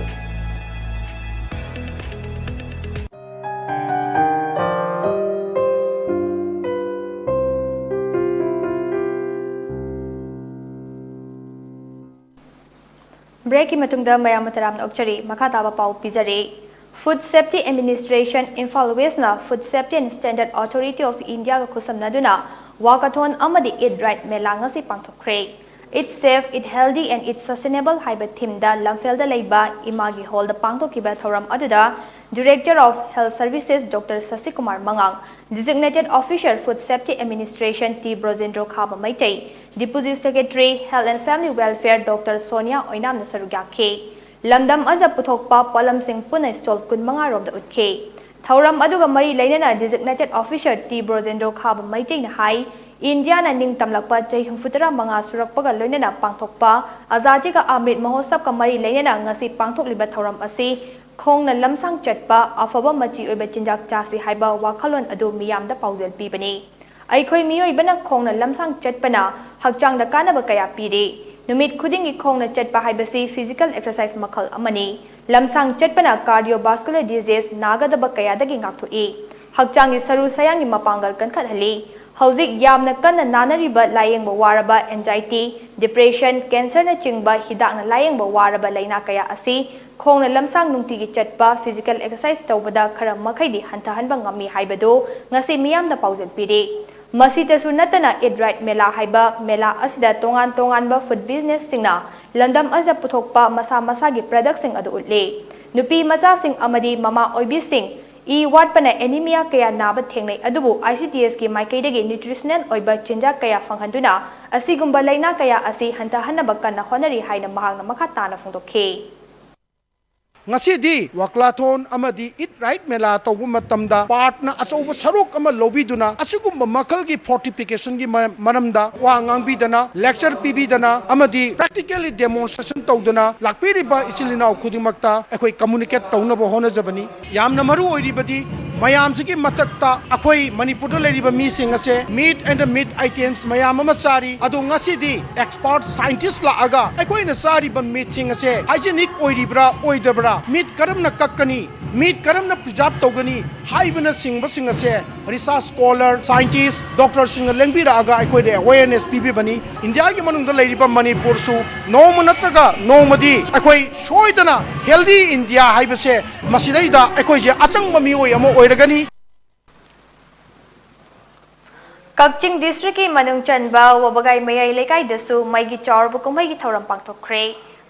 ꯃꯇꯨꯡꯗ ꯃꯌꯥꯝ ꯃꯇꯔꯥꯝꯅ ꯑꯣꯛꯆꯔꯤ꯫ ꯃꯈꯥ ꯇꯥꯕ ꯄꯥꯎ ꯄꯤꯖꯔꯤ꯫ Food Safety Administration, Imphal West ꯅ Food Safety and Standard Authority of India ꯒ ꯈꯨꯠꯁꯝꯅꯗꯨꯅ walkathon ꯑꯃꯗꯤ Eat Right ꯃꯦꯂꯥ ꯉꯁꯤ ꯄꯥꯡꯊꯣꯛꯈ꯭ꯔꯦ꯫ Eat Safe, Eat Healthy and Eat Sustainable ꯍꯥꯏꯕ theme ꯗ ꯂꯝꯐꯦꯜꯗ ꯂꯩꯕ ꯏꯃꯥꯒꯤ hall ꯗ ꯄꯥꯡꯊꯣꯛꯈꯤꯕ ꯊꯧꯔꯝ ꯑꯗꯨꯗ Director of Health Services Doctor Sasikumar Mangang, Designated Officer Food Safety Administration T Brojendro Khaba Meitei, Deputy Secretary Health and Family Welfare Doctor Sonia Oinamꯅ ꯁꯔꯨꯛ ꯌꯥꯈꯤ꯫ ꯂꯝꯗꯝ ꯑꯁꯤꯗ ꯄꯨꯊꯣꯛꯄ ꯄꯣꯠꯂꯝꯁꯤꯡ ꯄꯨꯟꯅ stall ꯀꯨꯟꯃꯉꯥ ꯔꯣꯝꯗ ꯎꯠꯈꯤ꯫ ꯊꯧꯔꯝ ꯑꯗꯨꯒ ꯃꯔꯤ ꯂꯩꯅꯅ Designated Officer T Brojendro Khaba Meiteina ꯍꯥꯏ, ꯏꯟꯗꯤꯌꯥꯅ ꯅꯤꯡꯇꯝꯂꯛꯄ ꯆꯍꯤ ꯍꯨꯝꯐꯨꯇꯔꯥ ꯃꯉꯥ ꯁꯨꯔꯛꯄꯒ ꯂꯣꯏꯅꯅ ꯄꯥꯡꯊꯣꯛꯄ ꯑꯖꯥꯗꯤ ꯀꯥ ꯑꯃ꯭ꯔꯤꯠ ꯃꯍꯣꯠꯁꯕꯀ ꯃꯔꯤ ꯂꯩꯅꯅ ꯉꯁꯤ ꯄꯥꯡꯊꯣꯛꯂꯤꯕ ꯊꯧꯔꯝ ꯑꯁꯤ ꯈꯣꯡꯅ ꯂꯝꯁꯥꯡ ꯆꯠꯄ, ꯑꯐꯕ ꯃꯆꯤ ꯑꯣꯏꯕ ꯆꯤꯟꯖꯥꯛ ꯆꯥꯁꯤ ꯍꯥꯏꯕ ꯋꯥꯈꯜꯂꯣꯟ ꯑꯗꯨ ꯃꯤꯌꯥꯝꯗ ꯄꯥꯎꯖꯦꯜ ꯄꯤꯕꯅꯤ꯫ ꯑꯩꯈꯣꯏ ꯃꯤꯑꯣꯏꯕꯅ ꯈꯣꯡꯅ ꯂꯝꯁꯥꯡ ꯆꯠꯄꯅ ꯍꯛꯆꯥꯡꯗ ꯀꯥꯟꯅꯕ ꯀꯌꯥ ꯄꯤꯔꯤ꯫ ꯅꯨꯃꯤꯠ ꯈꯨꯗꯤꯡꯒꯤ ꯈꯣꯡꯅ ꯆꯠꯄ ꯍꯥꯏꯕꯁꯤ physical exercise ꯃꯈꯜ ꯑꯃꯅꯤ꯫ ꯂꯝꯁꯥꯡ ꯆꯠꯄꯅ cardiovascular disease ꯅꯥꯒꯗꯕ ꯀꯌꯥꯗꯒꯤ ꯉꯥꯛꯊꯣꯛꯏ꯫ ꯍꯛꯆꯥꯡꯒꯤ ꯁꯔꯨ ꯁꯌꯥꯡꯒꯤ ꯃꯄꯥꯡꯒꯜ ꯀꯟꯈꯠꯍꯜꯂꯤ꯫ ꯍꯧꯖꯤꯛ ꯌꯥꯝꯅ ꯀꯟꯅ ꯅꯥꯅꯔꯤꯕ ꯂꯥꯌꯦꯡꯕ ꯋꯥꯔꯕ anxiety, depression, cancerꯅꯆꯤꯡꯕ ꯍꯤꯗꯥꯛꯅ ꯂꯥꯌꯦꯡꯕ ꯋꯥꯔꯕ ꯂꯥꯏꯅꯥ ꯀꯌꯥ ꯑꯁꯤ ꯈꯣꯡꯅ ꯂꯝꯁꯥꯡ ꯅꯨꯡꯇꯤꯒꯤ ꯆꯠꯄ, physical exercise ꯇꯧꯕꯗ ꯈꯔ ꯃꯈꯩꯗꯤ ꯍꯟꯊꯍꯟꯕ ꯉꯝꯃꯤ ꯍꯥꯏꯕꯗꯨ ꯉꯁꯤ ꯃꯤꯌꯥꯝꯗ ꯄꯥꯎꯖꯦꯜ ꯄꯤꯔꯤ꯫ ꯃꯁꯤꯇꯁꯨ ꯅꯠꯇꯅ Eat Right ꯃꯦꯂꯥ ꯍꯥꯏꯕ ꯃꯦꯂꯥ ꯑꯁꯤꯗ ꯇꯣꯉꯥꯟ ꯇꯣꯉꯥꯟꯕ food businessꯁꯤꯡꯅ ꯂꯝꯗꯝ ꯑꯁꯤꯗ ꯄꯨꯊꯣꯛꯄ ꯃꯁꯥ ꯃꯁꯥꯒꯤ productꯁꯤꯡ ꯑꯗꯨ ꯎꯠꯂꯤ꯫ ꯅꯨꯄꯤ ꯃꯆꯥꯁꯤꯡ ꯑꯃꯗꯤ ꯃꯃꯥ ꯑꯣꯏꯕꯤꯁꯤꯡ ꯏ ꯋꯥꯠꯄꯅ anemia ꯀꯌꯥ ꯅꯥꯕ ꯊꯦꯡꯅꯩ, ꯑꯗꯨꯕꯨ ICDSꯀꯤ ꯃꯥꯏꯀꯩꯗꯒꯤ nutritional ꯑꯣꯏꯕ ꯆꯤꯟꯖꯥꯛ ꯀꯌꯥ ꯐꯪꯍꯟꯗꯨꯅ ꯑꯁꯤꯒꯨꯝꯕ ꯂꯥꯏꯅꯥ ꯀꯌꯥ ꯑꯁꯤ ꯍꯟꯊꯍꯟꯅꯕ ꯀꯟꯅ ꯍꯣꯠꯅꯔꯤ ꯍꯥꯏꯅ ꯃꯍꯥꯛꯅ ꯃꯈꯥ ꯇꯥꯅ ꯐꯣꯡꯗꯣꯛꯈꯤ꯫ ꯉꯁꯤꯗꯤ walkathon ꯑꯃꯗꯤ Eat Right ꯃꯦꯂꯥ ꯇꯧꯕ ꯃꯇꯝꯗ partꯅ ꯑꯆꯧꯕ ꯁꯔꯨꯛ ꯑꯃ ꯂꯧꯕꯤꯗꯨꯅ ꯑꯁꯤꯒꯨꯝꯕ ꯃꯈꯜꯒꯤ fortificationꯒꯤ ꯃ-, ꯃꯔꯝꯗ ꯋꯥ ꯉꯥꯡꯕꯤꯗꯅ, lecture ꯄꯤꯕꯤꯗꯅ ꯑꯃꯗꯤ practically demonstration ꯇꯧꯗꯨꯅ ꯂꯥꯛꯄꯤꯔꯤꯕ ꯏꯆꯤꯜ ꯏꯅꯥꯎ ꯈꯨꯗꯤꯡꯃꯛꯇ ꯑꯩꯈꯣꯏ communicate ꯇꯧꯅꯕ ꯍꯣꯠꯅꯖꯕꯅꯤ꯫ ꯌꯥꯝꯅ ꯃꯔꯨ ꯑꯣꯏꯔꯤꯕꯗꯤ ꯃꯌꯥꯝꯁꯤꯒꯤ ꯃꯊꯛꯇ ꯑꯩꯈꯣꯏ ꯃꯅꯤꯄꯨꯔꯗ ꯂꯩꯔꯤꯕ ꯃꯤꯁꯤꯡ ꯑꯁꯦ meat and meat items ꯃꯌꯥꯝ ꯑꯃ ꯆꯥꯔꯤ꯫ ꯑꯗꯣ ꯉꯁꯤꯗꯤ expert scientist ꯂꯥꯛꯑꯒ ꯑꯩꯈꯣꯏꯅ ꯆꯥꯔꯤꯕ meatꯁꯤꯡ ꯑꯁꯦ hygienic ꯑꯣꯏꯔꯤꯕ꯭ꯔꯥ ꯑꯣꯏꯗꯕ꯭ꯔꯥ, meat ꯀꯔꯝꯅ ꯀꯛꯀꯅꯤ, meat ꯀꯔꯝꯅ preserve ꯇꯧꯒꯅꯤ ꯍꯥꯏꯕꯅꯆꯤꯡꯕꯁꯤꯡ ꯑꯁꯦ research scholar, scientist, doctorꯁꯤꯡꯅ ꯂꯦꯡꯕꯤꯔꯛꯑꯒ ꯑꯩꯈꯣꯏꯗ awareness ꯄꯤꯕꯤꯕꯅꯤ꯫ ꯏꯟꯗꯤꯌꯥꯒꯤ ꯃꯅꯨꯡꯗ ꯂꯩꯔꯤꯕ ꯃꯅꯤꯄꯨꯔꯁꯨ ꯅꯣꯡꯃ ꯅꯠꯇ꯭ꯔꯒ ꯅꯣꯡꯃꯗꯤ ꯑꯩꯈꯣꯏ ꯁꯣꯏꯗꯅ healthy ꯏꯟꯗꯤꯌꯥ ꯍꯥꯏꯕꯁꯦ ꯃꯁꯤꯗꯩꯗ ꯑꯩꯈꯣꯏꯁꯦ ꯑꯆꯪꯕ ꯃꯤꯑꯣꯏ ꯑꯃ ꯑꯣꯏꯔꯒꯅꯤ꯫ ꯀꯛꯆꯤꯡ districtꯀꯤ ꯃꯅꯨꯡ ꯆꯟꯕ ꯋꯥꯕꯒꯥꯏ ꯃꯌꯥꯏ ꯂꯩꯀꯥꯏꯗꯁꯨ ꯃꯩꯒꯤ ꯆꯥꯎꯔꯕ ꯀꯨꯝꯍꯩꯒꯤ ꯊꯧꯔꯝ ꯄꯥꯡꯊꯣꯛꯈ꯭ꯔꯦ꯫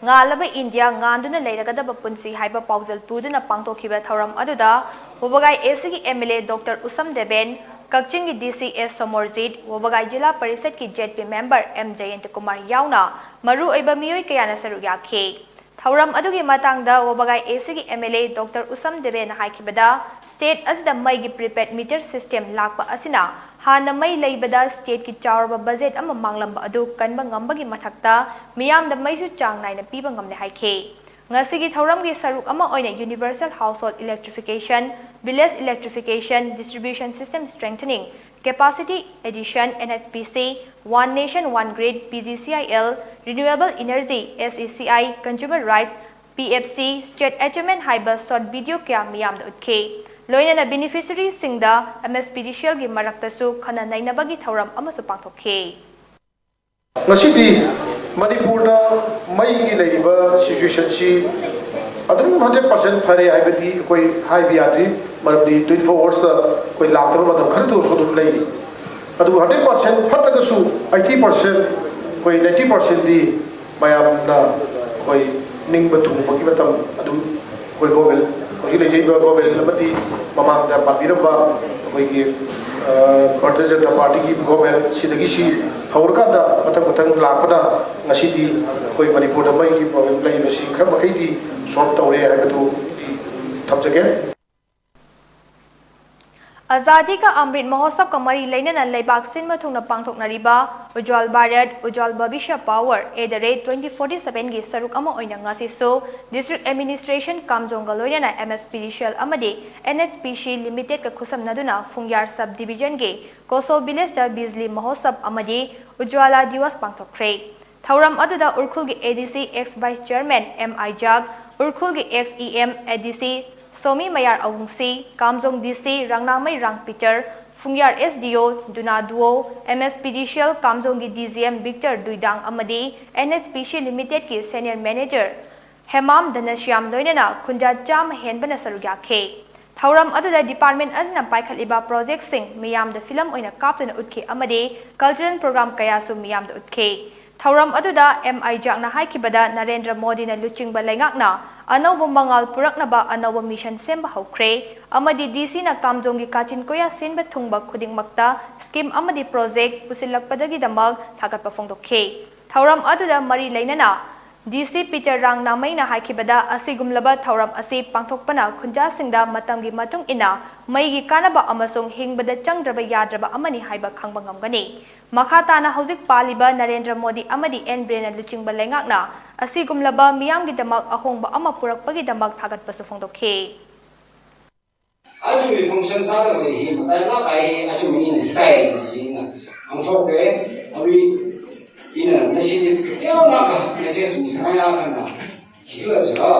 ꯉꯥꯜꯂꯕ ꯏꯟꯗꯤꯌꯥ ꯉꯥꯟꯗꯨꯅ ꯂꯩꯔꯒꯗꯕ ꯄꯨꯟꯁꯤ ꯍꯥꯏꯕ ꯄꯥꯎꯖꯦꯜ ꯄꯨꯗꯨꯅ ꯄꯥꯡꯊꯣꯛꯈꯤꯕ ꯊꯧꯔꯝ ꯑꯗꯨꯗ ꯋꯥꯕꯒꯥꯏ ACꯒꯤ MLA Doctor ꯎꯁꯝ ꯗꯦꯕꯦꯟ, ꯀꯛꯆꯤꯡꯒꯤ DC S ꯁꯣꯃꯣꯔꯖꯤꯠ, ꯋꯥꯕꯒꯥꯏ ꯖꯤꯂꯥ ꯄꯔꯤꯁꯠꯀꯤ ZP member M ꯖꯌꯟꯇ ꯀꯨꯃꯥꯔ ꯌꯥꯎꯅ ꯃꯔꯨꯑꯣꯏꯕ ꯃꯤꯑꯣꯏ ꯀꯌꯥꯅ ꯁꯔꯨꯛ ꯌꯥꯈꯤ꯫ ꯊꯧꯔꯝ ꯑꯗꯨꯒꯤ ꯃꯇꯥꯡꯗ ꯋꯥꯕꯒꯥꯏ ACꯒꯤ MLA Doctor ꯎꯁꯝ ꯗꯦꯕꯦꯟꯅ ꯍꯥꯏꯈꯤꯕꯗ, state ꯑꯁꯤꯗ ꯃꯩꯒꯤ prepaid meter system ꯂꯥꯛꯄ ꯑꯁꯤꯅ ꯍꯥꯟꯅ ꯃꯩ ꯂꯩꯕꯗ stateꯀꯤ ꯆꯥꯎꯔꯕ budget ꯑꯃ ꯃꯥꯡꯂꯝꯕ ꯑꯗꯨ ꯀꯟꯕ ꯉꯝꯕꯒꯤ ꯃꯊꯛꯇ ꯃꯤꯌꯥꯝꯗ ꯃꯩꯁꯨ ꯆꯥꯡ ꯅꯥꯏꯅ ꯄꯤꯕ ꯉꯝꯂꯦ ꯍꯥꯏꯈꯤ꯫ ꯉꯁꯤꯒꯤ ꯊꯧꯔꯝꯒꯤ ꯁꯔꯨꯛ ꯑꯃ ꯑꯣꯏꯅ universal household electrification, village electrification, distribution system strengthening, capacity addition, NHPC, One Nation One Grid, PGCIL, renewable energy, SECI, consumer rights, PFC, state achievement ꯍꯥꯏꯕ short video ꯀꯌꯥ ꯃꯤꯌꯥꯝꯗ ꯎꯠꯈꯤ꯫ ꯂꯣꯏꯅꯅ beneficiaryꯁꯤꯡꯗ MSPDCLꯒꯤ ꯃꯔꯛꯇꯁꯨ ꯈꯟꯅ ꯅꯩꯅꯕꯒꯤ ꯊꯧꯔꯝ ꯑꯃꯁꯨ ꯄꯥꯡꯊꯣꯛꯈꯤ꯫ ꯉꯁꯤꯗꯤ ꯃꯅꯤꯄꯨꯔꯗ ꯃꯩꯒꯤ ꯂꯩꯔꯤꯕ situationꯁꯤ ꯑꯗꯨꯝ hundred percent ꯐꯔꯦ ꯍꯥꯏꯕꯗꯤ ꯑꯩꯈꯣꯏ ꯍꯥꯏꯕ ꯌꯥꯗ꯭ꯔꯤ꯫ ꯃꯔꯝꯗꯤ twenty four hoursꯇ ꯑꯩꯈꯣꯏ ꯂꯥꯛꯇꯕ ꯃꯇꯝ ꯈꯔꯗꯁꯨ ꯑꯗꯨꯝ ꯂꯩꯔꯤ꯫ ꯑꯗꯨꯕꯨ hundred percent ꯐꯠꯇ꯭ꯔꯒꯁꯨ eighty percent, ꯑꯩꯈꯣꯏ ninety percentꯗꯤ ꯃꯌꯥꯝꯅ ꯑꯩꯈꯣꯏ ꯅꯤꯡꯕ ꯊꯨꯡꯕꯒꯤ ꯃꯇꯝ ꯑꯗꯨꯝ ꯑꯩꯈꯣꯏ government, ꯍꯧꯖꯤꯛ ꯂꯩꯖꯔꯤꯕ government ꯑꯃꯗꯤ ꯃꯃꯥꯡꯗ ꯄꯥꯟꯕꯤꯔꯝꯕ ꯑꯩꯈꯣꯏꯒꯤ ꯚꯥꯔꯇꯤꯌ ꯖꯅꯇꯥ ꯄꯥꯔꯇꯤꯒꯤ government ꯁꯤꯗꯒꯤ ꯁꯤ ꯍꯧꯔꯀꯥꯟꯗ ꯃꯊꯪ ꯃꯊꯪ ꯂꯥꯛꯄꯅ ꯉꯁꯤꯗꯤ ꯑꯩꯈꯣꯏ ꯃꯅꯤꯄꯨꯔꯗ ꯃꯩꯒꯤ problem ꯂꯩꯔꯤꯕꯁꯤ ꯈꯔ ꯃꯈꯩꯗꯤ solve ꯇꯧꯔꯦ ꯍꯥꯏꯕꯗꯨ ꯑꯩ ꯊꯝꯖꯒꯦ꯫ ꯑꯖꯥꯗꯤ ꯀ ꯑꯃ꯭ꯔꯤꯠ ꯃꯍꯣꯠꯁꯕꯀ ꯃꯔꯤ ꯂꯩꯅꯅ ꯂꯩꯕꯥꯛ ꯁꯤꯟꯕ ꯊꯨꯡꯅ ꯄꯥꯡꯊꯣꯛꯅꯔꯤꯕ Ujjwal Bharat, Ujjwal Bhavishya power at the rate twenty forty seven ꯒꯤ ꯁꯔꯨꯛ ꯑꯃ ꯑꯣꯏꯅ ꯉꯁꯤꯁꯨ District Administration ꯀꯥꯝꯖꯣꯡꯒ ꯂꯣꯏꯅꯅ M S P D C L ꯑꯃꯗꯤ N H P C Limited ꯀ ꯈꯨꯠꯁꯝꯅꯗꯨꯅ ꯐꯨꯡꯌꯥꯔ Sub Division ꯒꯤ ꯀꯣꯁꯣ village ꯇ ꯕꯤꯖꯂꯤ ꯃꯍꯣꯠꯁꯕ ꯑꯃꯗꯤ ꯎꯖ꯭ꯋꯥꯂꯥ ꯗꯤꯋꯁ ꯄꯥꯡꯊꯣꯛꯈ꯭ꯔꯦ꯫ ꯊꯧꯔꯝ ꯑꯗꯨꯗ ꯎꯔꯈꯨꯜꯒꯤ A D C ex Vice Chairman M I Jack, ꯎꯔꯈꯨꯜꯒꯤ ex E M A D C Somi Mayar Awungshi, Kamjong D C Rangnamei Rang Peter, Phungyar S D O Duna Duwo, M S P D C L ꯀꯥꯝꯖꯣꯡꯒꯤ D G M Victor Duidang ꯑꯃꯗꯤ N H P C Limited ꯀꯤ Senior Manager ꯍꯦꯃꯥꯝ ꯙꯅꯁ꯭ꯌꯥꯝ ꯂꯣꯏꯅꯅ ꯈꯨꯟꯖꯥ ꯆꯥꯝꯃ ꯍꯦꯟꯕꯅ ꯁꯔꯨꯛ ꯌꯥꯈꯤ꯫ ꯊꯧꯔꯝ ꯑꯗꯨꯗ department ꯑꯁꯤꯅ ꯄꯥꯏꯈꯠꯂꯤꯕ project ꯁꯤꯡ ꯃꯤꯌꯥꯝꯗ film ꯑꯣꯏꯅ ꯀꯥꯞꯇꯨꯅ ꯎꯠꯈꯤ ꯑꯃꯗꯤ cultural program ꯀꯌꯥꯁꯨ ꯃꯤꯌꯥꯝꯗ ꯎꯠꯈꯤ꯫ ꯊꯧꯔꯝ ꯑꯗꯨꯗ M I ꯖꯥꯛꯅ ꯍꯥꯏꯈꯤꯕꯗ ꯅꯔꯦꯟꯗ꯭ꯔ ꯃꯣꯗꯤꯅ ꯂꯨꯆꯤꯡꯕ ꯂꯩꯉꯥꯛꯅ ꯑꯅꯧꯕ ꯃꯉꯥꯜ ꯄꯨꯔꯛꯅꯕ ꯑꯅꯧꯕ mission ꯁꯦꯝꯕ ꯍꯧꯈ꯭ꯔꯦ ꯑꯃꯗꯤ D C ꯅ ꯀꯥꯝꯖꯣꯡꯒꯤ ꯀꯥꯆꯤꯟ ꯀꯣꯌꯥ ꯁꯤꯟꯕ ꯊꯨꯡꯕ ꯈꯨꯗꯤꯡꯃꯛꯇ scheme ꯑꯃꯗꯤ project ꯄꯨꯁꯤꯜꯂꯛꯄꯗꯒꯤꯗꯃꯛ ꯊꯥꯒꯠꯄ ꯐꯣꯡꯗꯣꯛꯈꯤ꯫ ꯊꯧꯔꯝ ꯑꯗꯨꯗ ꯃꯔꯤ ꯂꯩꯅꯅ D C ꯄꯤꯇꯔ ꯔꯥꯡꯅꯥꯃꯩꯅ ꯍꯥꯏꯈꯤꯕꯗ, ꯑꯁꯤꯒꯨꯝꯂꯕ ꯊꯧꯔꯝ ꯑꯁꯤ ꯄꯥꯡꯊꯣꯛꯄꯅ ꯈꯨꯟꯖꯥꯁꯤꯡꯗ ꯃꯇꯝꯒꯤ ꯃꯇꯨꯡ ꯏꯟꯅ ꯃꯩꯒꯤ ꯀꯥꯟꯅꯕ ꯑꯃꯁꯨꯡ ꯍꯤꯡꯕꯗ ꯆꯪꯗ꯭ꯔꯕ ꯌꯥꯗ꯭ꯔꯕ ꯑꯃꯅꯤ ꯍꯥꯏꯕ ꯈꯪꯕ ꯉꯝꯒꯅꯤ꯫ ꯃꯈꯥ ꯇꯥꯅ ꯍꯧꯖꯤꯛ ꯄꯥꯜꯂꯤꯕ ꯅꯔꯦꯟꯗ꯭ꯔ ꯃꯣꯗꯤ ꯑꯃꯗꯤ ꯑꯦꯟ ꯕꯤꯔꯦꯟꯅ ꯂꯨꯆꯤꯡꯕ ꯂꯩꯉꯥꯛꯅ ꯑꯁꯤꯒꯨꯝꯂꯕ ꯃꯤꯌꯥꯝꯒꯤꯗꯃꯛ ꯑꯍꯣꯡꯕ ꯑꯃ ꯄꯨꯔꯛꯄꯒꯤꯗꯃꯛ ꯊꯥꯒꯠꯄꯁꯨ ꯐꯣꯡꯗꯣꯛꯈꯤ꯫ ꯑꯗꯨꯒꯤ function ꯁꯥꯗꯕ ꯍꯤ ꯃꯇꯥꯏ ꯂꯥꯛ ꯀꯥꯏ ꯑꯆꯨꯝ ꯃꯤꯅ ꯏꯀꯥꯏ ꯍꯥꯏꯕꯁꯤ ꯑꯩꯅ ꯐꯣꯡꯗꯣꯛꯀꯦ꯫ ꯑꯗꯨꯒꯤ ꯏꯅ ꯉꯁꯤꯗꯤ ꯀꯩꯗꯧꯅ message ꯃꯤ ꯈꯔ ꯌꯥꯝ ꯈꯟꯅ ꯁꯤꯒꯂꯁꯤꯔꯣ?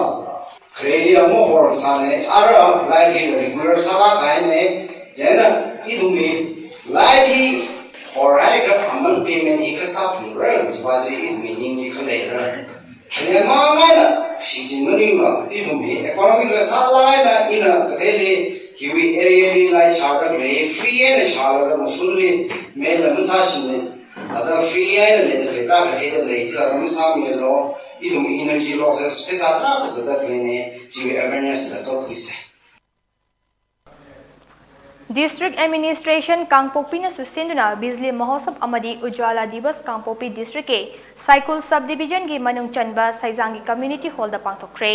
ꯈ꯭ꯔꯦꯗꯤ ꯑꯃꯨꯛ ꯍꯣꯔ ꯁꯥꯅꯦ, ꯑꯔ ꯂꯥꯏꯒꯤ regular ꯁꯥꯕ ꯀꯥꯏꯅꯦ, ꯖꯦꯅ ꯏꯗꯨꯃꯤ ꯂꯥꯏꯒꯤ ꯍꯣꯔ ꯍꯥꯏꯒ ꯑꯃꯟ payment ꯍꯤ ꯀꯁꯥ ꯐꯪꯔ, ꯖꯤꯕꯥꯖꯤ ꯏꯗꯨꯃꯤ ꯅꯤꯡꯗꯤ ꯈꯜꯂꯦꯔ꯫ ꯈꯦꯂꯦꯃꯥꯡ ꯍꯥꯏꯅ ꯁꯤꯖꯤꯟꯅꯅꯤꯡꯕ ꯏꯗꯨꯃꯤ economic ꯂꯁꯥ ꯂꯥꯏꯅ ꯏꯅ ꯀꯊꯦꯜꯂꯤ ꯍꯤꯋꯤ area ꯂꯤ ꯂꯥꯏ ꯁꯥꯔꯒ ꯂꯩ, free ꯍꯥꯏꯅ ꯁꯥꯔꯒ ꯃꯁꯨꯡꯂꯤ ꯃꯦꯜ ꯑꯃ ꯁꯥꯁꯤꯅꯦ꯫ ꯑꯗ free ꯍꯥꯏꯅ ꯂꯩꯅ ꯂꯩꯇ꯭ꯔꯥ ꯀꯊꯦꯜꯗ ꯂꯩ, ꯆꯤꯂꯥ ꯑꯗꯨꯝ ꯁꯥ ꯃꯦꯜꯂꯣ, ꯏꯗꯨꯃꯤ energy losses ꯄꯩꯁꯥ ꯇꯔꯥ ꯀꯆꯗ ꯂꯩꯅꯦ, ꯁꯤꯒꯤ awareness ꯗ ꯇꯧꯈꯤꯁꯦ꯫ District Administration ꯀꯥꯡꯄꯣꯛꯄꯤꯅꯁꯨ ꯁꯤꯟꯗꯨꯅ ꯕꯤꯖꯂꯤ ꯃꯍꯣꯠꯁꯕ ꯑꯃꯗꯤ ꯎꯖ꯭ꯋꯥꯂꯥ ꯗꯤꯕꯁ ꯀꯥꯡꯄꯣꯛꯄꯤ district ꯀꯤ ꯁꯥꯏꯀꯨꯜ sub division ꯒꯤ ꯃꯅꯨꯡ ꯆꯟꯕ ꯁꯩꯖꯥꯡꯒꯤ community hall ꯗ ꯄꯥꯡꯊꯣꯛꯈ꯭ꯔꯦ꯫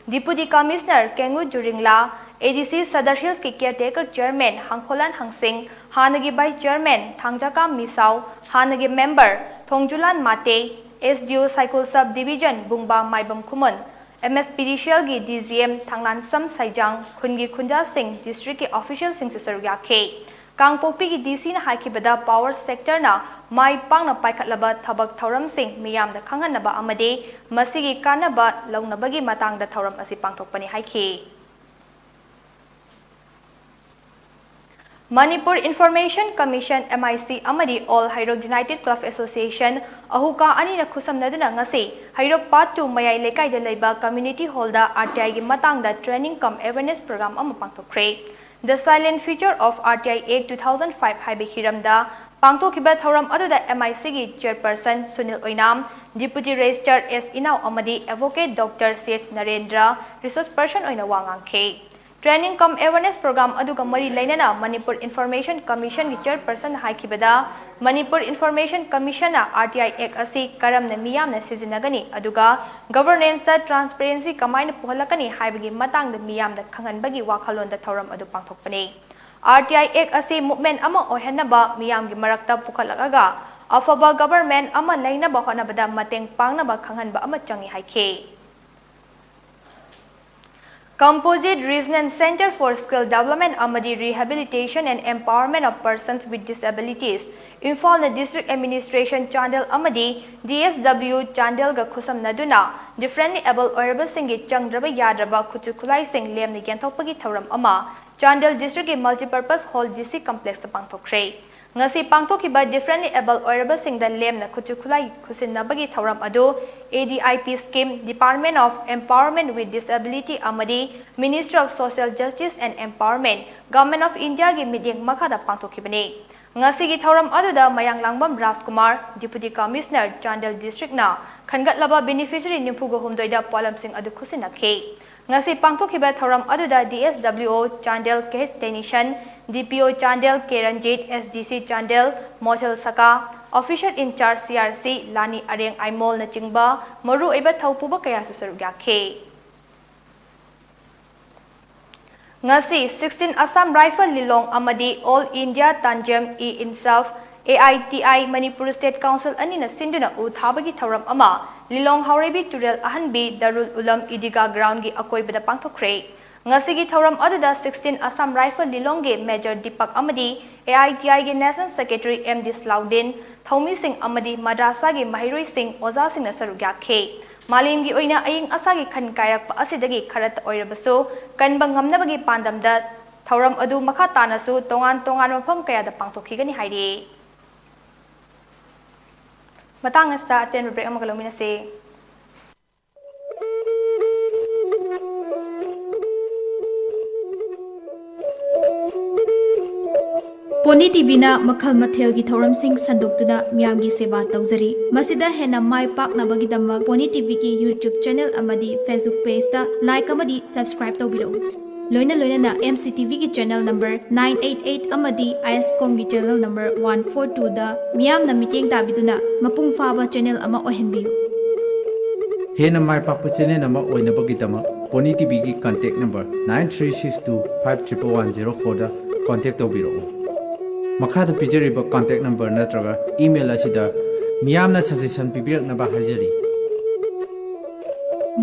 Deputy Commissioner ꯀꯦꯡꯉꯨ ꯖꯨꯔꯤꯡꯂꯥ, ADC Sadar Hillsꯀꯤ caretaker chairman ꯍꯥꯡꯈꯣꯂꯥꯟ ꯍꯪꯁꯤꯡ, ꯍꯥꯟꯅꯒꯤ vice chairman ꯊꯥꯡꯖꯥꯀꯥꯝ ꯃꯤꯁꯥꯎ, ꯍꯥꯟꯅꯒꯤ member ꯊꯣꯡꯖꯨꯂꯥꯟ Mate, SDO ꯁꯥꯏꯀꯨꯜ sub division ꯕꯨꯡꯕꯥ ꯃꯥꯏꯕꯝ ꯈꯨꯃꯟ, MSPDCLꯒꯤ DGM ꯊꯥꯡꯂꯥꯟꯁꯝ ꯁꯩꯖꯥꯡ, ꯈꯨꯟꯒꯤ ꯈꯨꯟꯖꯥꯁꯤꯡ, districtꯀꯤ officialꯁꯤꯡꯁꯨ ꯁꯔꯨꯛ ꯌꯥꯈꯤ꯫ ꯀꯥꯡꯄꯣꯛꯄꯤꯒꯤ DCꯅ ꯍꯥꯏꯈꯤꯕꯗ, power sectorꯅ ꯃꯥꯏ ꯄꯥꯛꯅ ꯄꯥꯏꯈꯠꯂꯕ ꯊꯕꯛ ꯊꯧꯔꯝꯁꯤꯡ ꯃꯤꯌꯥꯝꯗ ꯈꯪꯍꯟꯅꯕ ꯑꯃꯗꯤ ꯃꯁꯤꯒꯤ ꯀꯥꯟꯅꯕ ꯂꯧꯅꯕꯒꯤ ꯃꯇꯥꯡꯗ ꯊꯧꯔꯝ ꯑꯁꯤ ꯄꯥꯡꯊꯣꯛꯄꯅꯤ ꯍꯥꯏꯈꯤ꯫ Manipur Information Commission, MIC, ꯑꯃꯗꯤ All Heirok United Club Association, ꯑꯍꯨꯀꯥ ꯑꯅꯤꯅ ꯈꯨꯠꯁꯝꯅꯗꯨꯅ ꯉꯁꯤ ꯍꯩꯔꯣꯛ Part two ꯃꯌꯥꯏ ꯂꯩꯀꯥꯏꯗ ꯂꯩꯕ community hallꯗ RTIꯒꯤ ꯃꯇꯥꯡꯗ training cum awareness program ꯑꯃ ꯄꯥꯡꯊꯣꯛꯈ꯭ꯔꯦ꯫ The Silent Future of RTI Act two thousand five ꯍꯥꯏꯕ ꯍꯤꯔꯝꯗ ꯄꯥꯡꯊꯣꯛꯈꯤꯕ ꯊꯧꯔꯝ ꯑꯗꯨꯗ MICꯒꯤ chairperson ꯁꯨꯅꯤꯜ ꯑꯣꯏꯅꯥꯝ, deputy registrar S ꯏꯅꯥꯎ ꯑꯃꯗꯤ advocate Doctor C H Narendra resource person ꯑꯣꯏꯅ ꯋꯥ ꯉꯥꯡꯈꯤ꯫ Training cum awareness program ꯑꯗꯨꯒ ꯃꯔꯤ ꯂꯩꯅꯅ Manipur Information Commissionꯒꯤ chairpersonꯅ ꯍꯥꯏꯈꯤꯕꯗ, Manipur Information Commissionꯅ RTI Act ꯑꯁꯤ ꯀꯔꯝꯅ ꯃꯤꯌꯥꯝꯅ ꯁꯤꯖꯤꯟꯅꯒꯅꯤ, ꯑꯗꯨꯒ governanceꯇ transparency ꯀꯃꯥꯏꯅ ꯄꯨꯍꯜꯂꯛꯀꯅꯤ ꯍꯥꯏꯕꯒꯤ ꯃꯇꯥꯡꯗ ꯃꯤꯌꯥꯝꯗ ꯈꯪꯍꯟꯕꯒꯤ ꯋꯥꯈꯜꯂꯣꯟꯗ ꯊꯧꯔꯝ ꯑꯗꯨ ꯄꯥꯡꯊꯣꯛꯄꯅꯤ꯫ RTI Act ꯑꯁꯤ movement ꯑꯃ ꯑꯣꯏꯍꯟꯅꯕ, ꯃꯤꯌꯥꯝꯒꯤ ꯃꯔꯛꯇ ꯄꯨꯈꯠꯂꯛꯂꯒ ꯑꯐꯕ government ꯑꯃ ꯂꯩꯅꯕ ꯍꯣꯠꯅꯕꯗ ꯃꯇꯦꯡ ꯄꯥꯡꯅꯕ ꯈꯪꯍꯟꯕ ꯑꯃ ꯆꯪꯏ ꯍꯥꯏꯈꯤ꯫ Composite Regional Center for Skill Development ꯑꯃꯗꯤ Rehabilitation and Empowerment of Persons with Disabilities, ꯏꯝꯐꯥꯜꯅ District Administration Chandel ꯑꯃꯗꯤ DSW ꯆꯥꯟꯗꯦꯜꯒ ꯈꯨꯠꯁꯝꯅꯗꯨꯅ differently able ꯑꯣꯏꯔꯕꯁꯤꯡꯒꯤ ꯆꯪꯗ꯭ꯔꯕ ꯌꯥꯗ꯭ꯔꯕ ꯈꯨꯠꯁꯨ ꯈꯨꯠꯂꯥꯏꯁꯤꯡ ꯂꯦꯝꯅ ꯌꯦꯟꯊꯣꯛꯄꯒꯤ ꯊꯧꯔꯝ ꯑꯃ ꯆꯥꯟꯗꯦꯜ Districtꯀꯤ Multipurpose Hall, DC Complexꯇ ꯄꯥꯡꯊꯣꯛꯈ꯭ꯔꯦ꯫ ꯉꯁꯤ ꯄꯥꯡꯊꯣꯛꯈꯤꯕ differently able ꯑꯣꯏꯔꯕꯁꯤꯡꯗ ꯂꯦꯝꯅ ꯈꯨꯠꯁꯨ ꯈꯨꯠꯂꯥꯏ ꯈꯨꯠꯁꯤꯟꯅꯕꯒꯤ ꯊꯧꯔꯝ ꯑꯗꯨ ADIP scheme, Department of Empowerment with Disability ꯑꯃꯗꯤ Ministry of Social Justice and Empowerment, Government of Indiaꯒꯤ ꯃꯤꯠꯌꯦꯡ ꯃꯈꯥꯗ ꯄꯥꯡꯊꯣꯛꯈꯤꯕꯅꯤ꯫ ꯉꯁꯤꯒꯤ ꯊꯧꯔꯝ ꯑꯗꯨꯗ ꯃꯌꯥꯡꯂꯥꯡꯕꯝ ꯔꯥꯖꯀꯨꯃꯥꯔ, Deputy Commissioner, ꯆꯥꯟꯗꯦꯜ Districtꯅ ꯈꯟꯒꯠꯂꯕ beneficiary ꯅꯤꯐꯨꯒ ꯍꯨꯝꯗꯣꯏꯗ ꯄꯣꯠꯂꯝꯁꯤꯡ ꯑꯗꯨ ꯈꯨꯠꯁꯤꯟꯅꯈꯤ꯫ ꯉꯁꯤ ꯄꯥꯡꯊꯣꯛꯈꯤꯕ ꯊꯧꯔꯝ ꯑꯗꯨꯗ DSWO Chandel K H ꯇꯦꯅꯤꯁꯟ, DPO Chandel K Ranjit, SDC Chandel ꯃꯣꯊꯦꯜ ꯁꯀꯥ, Officer in Charge CRC ꯂꯥꯅꯤ ꯑꯔꯦꯡ ꯑꯥꯏꯃꯣꯜꯅꯆꯤꯡꯕ ꯃꯔꯨꯑꯣꯏꯕ ꯊꯧꯄꯨꯕ ꯀꯌꯥꯁꯨ ꯁꯔꯨꯛ ꯌꯥꯈꯤ꯫ ꯉꯁꯤ sixteen Assam Rifle ꯂꯤꯂꯣꯡ ꯑꯃꯗꯤ All India Tanzam-e-Insaf, A I T I, Manipur State Council ꯑꯅꯤꯅ ꯁꯤꯟꯗꯨꯅ ꯎ ꯊꯥꯕꯒꯤ ꯊꯧꯔꯝ ꯑꯃ ꯂꯤꯂꯣꯡ ꯍꯥꯎꯔꯩꯕꯤ ꯇꯨꯔꯦꯜ ꯑꯍꯟꯕꯤ Darul Uloom Idegah ground ꯒꯤ ꯑꯀꯣꯏꯕꯗ ꯄꯥꯡꯊꯣꯛꯈ꯭ꯔꯦ꯫ ꯉꯁꯤꯒꯤ ꯊꯧꯔꯝ ꯑꯗꯨꯗ sixteen Assam Rifle ꯂꯤꯂꯣꯡꯒꯤ Major Deepak ꯑꯃꯗꯤ A I T I ꯒꯤ National Secretary M D Salaudin, ꯊꯧꯃꯤꯁꯤꯡ ꯑꯃꯗꯤ ꯃꯗ꯭ꯔꯥꯁꯥꯒꯤ ꯃꯍꯩꯔꯣꯏꯁꯤꯡ, ꯑꯣꯖꯥꯁꯤꯡꯅ ꯁꯔꯨꯛ ꯌꯥꯈꯤ꯫ ꯃꯥꯂꯦꯝꯒꯤ ꯑꯣꯏꯅ ꯑꯏꯪ ꯑꯁꯥꯒꯤ ꯈꯟ ꯀꯥꯏꯔꯛꯄ ꯑꯁꯤꯗꯒꯤ ꯈꯔꯇ ꯑꯣꯏꯔꯕꯁꯨ ꯀꯟꯕ ꯉꯝꯅꯕꯒꯤ ꯄꯥꯟꯗꯝꯗ ꯊꯧꯔꯝ ꯑꯗꯨ ꯃꯈꯥ ꯇꯥꯅꯁꯨ ꯇꯣꯉꯥꯟ ꯇꯣꯉꯥꯟꯕ ꯃꯐꯝ ꯀꯌꯥꯗ ꯄꯥꯡꯊꯣꯛꯈꯤꯒꯅꯤ ꯍꯥꯏꯔꯤ꯫ ꯃꯇꯥꯡ ꯑꯁꯤꯗ ꯑꯇꯦꯟꯕ break ꯑꯃꯒ ꯂꯧꯃꯤꯟꯅꯁꯤ꯫ ꯄꯣꯅꯤ ꯇꯤꯚꯤꯅ ꯃꯈꯜ ꯃꯊꯦꯜꯒꯤ ꯊꯧꯔꯝꯁꯤꯡ ꯁꯟꯗꯣꯛꯇꯨꯅ ꯃꯤꯌꯥꯝꯒꯤ ꯁꯦꯕꯥ ꯇꯧꯖꯔꯤ꯫ ꯃꯁꯤꯗ ꯍꯦꯟꯅ ꯃꯥꯏ ꯄꯥꯛꯅꯕꯒꯤꯗꯃꯛ ꯄꯣꯅꯤ ꯇꯤꯚꯤꯒꯤ YouTube channel ꯑꯃꯗꯤ Facebook page ꯇ like ꯑꯃꯗꯤ subscribe ꯇꯧꯕꯤꯔꯛꯎ꯫ ꯂꯣꯏꯅ ꯂꯣꯏꯅꯅ M C T V ꯒꯤ channel number nine eight eight ꯑꯃꯗꯤ ISCOM ꯒꯤ channel number one four two ꯗ ꯃꯤꯌꯥꯝꯅ ꯃꯤꯠꯌꯦꯡ ꯇꯥꯕꯤꯗꯨꯅ ꯃꯄꯨꯡ ꯐꯥꯕ channel ꯑꯃ ꯑꯣꯏꯍꯟꯕꯤꯌꯨ꯫ ꯍꯦꯟꯅ ꯃꯥꯏ ꯄꯥꯛꯄ channel ꯑꯃ ꯑꯣꯏꯅꯕꯒꯤꯗꯃꯛ pony ꯇꯤꯚꯤꯒꯤ contact number nine three six two five triple one zero four ꯗ contact ꯇꯧꯕꯤꯔꯛꯎ꯫ ꯃꯈꯥꯗ ꯄꯤꯖꯔꯤꯕ contact number ꯅꯠꯇ꯭ꯔꯒ email ꯑꯁꯤꯗ ꯃꯤꯌꯥꯝꯅ suggestion ꯄꯤꯕꯤꯔꯛꯅꯕ ꯍꯥꯏꯖꯔꯤ꯫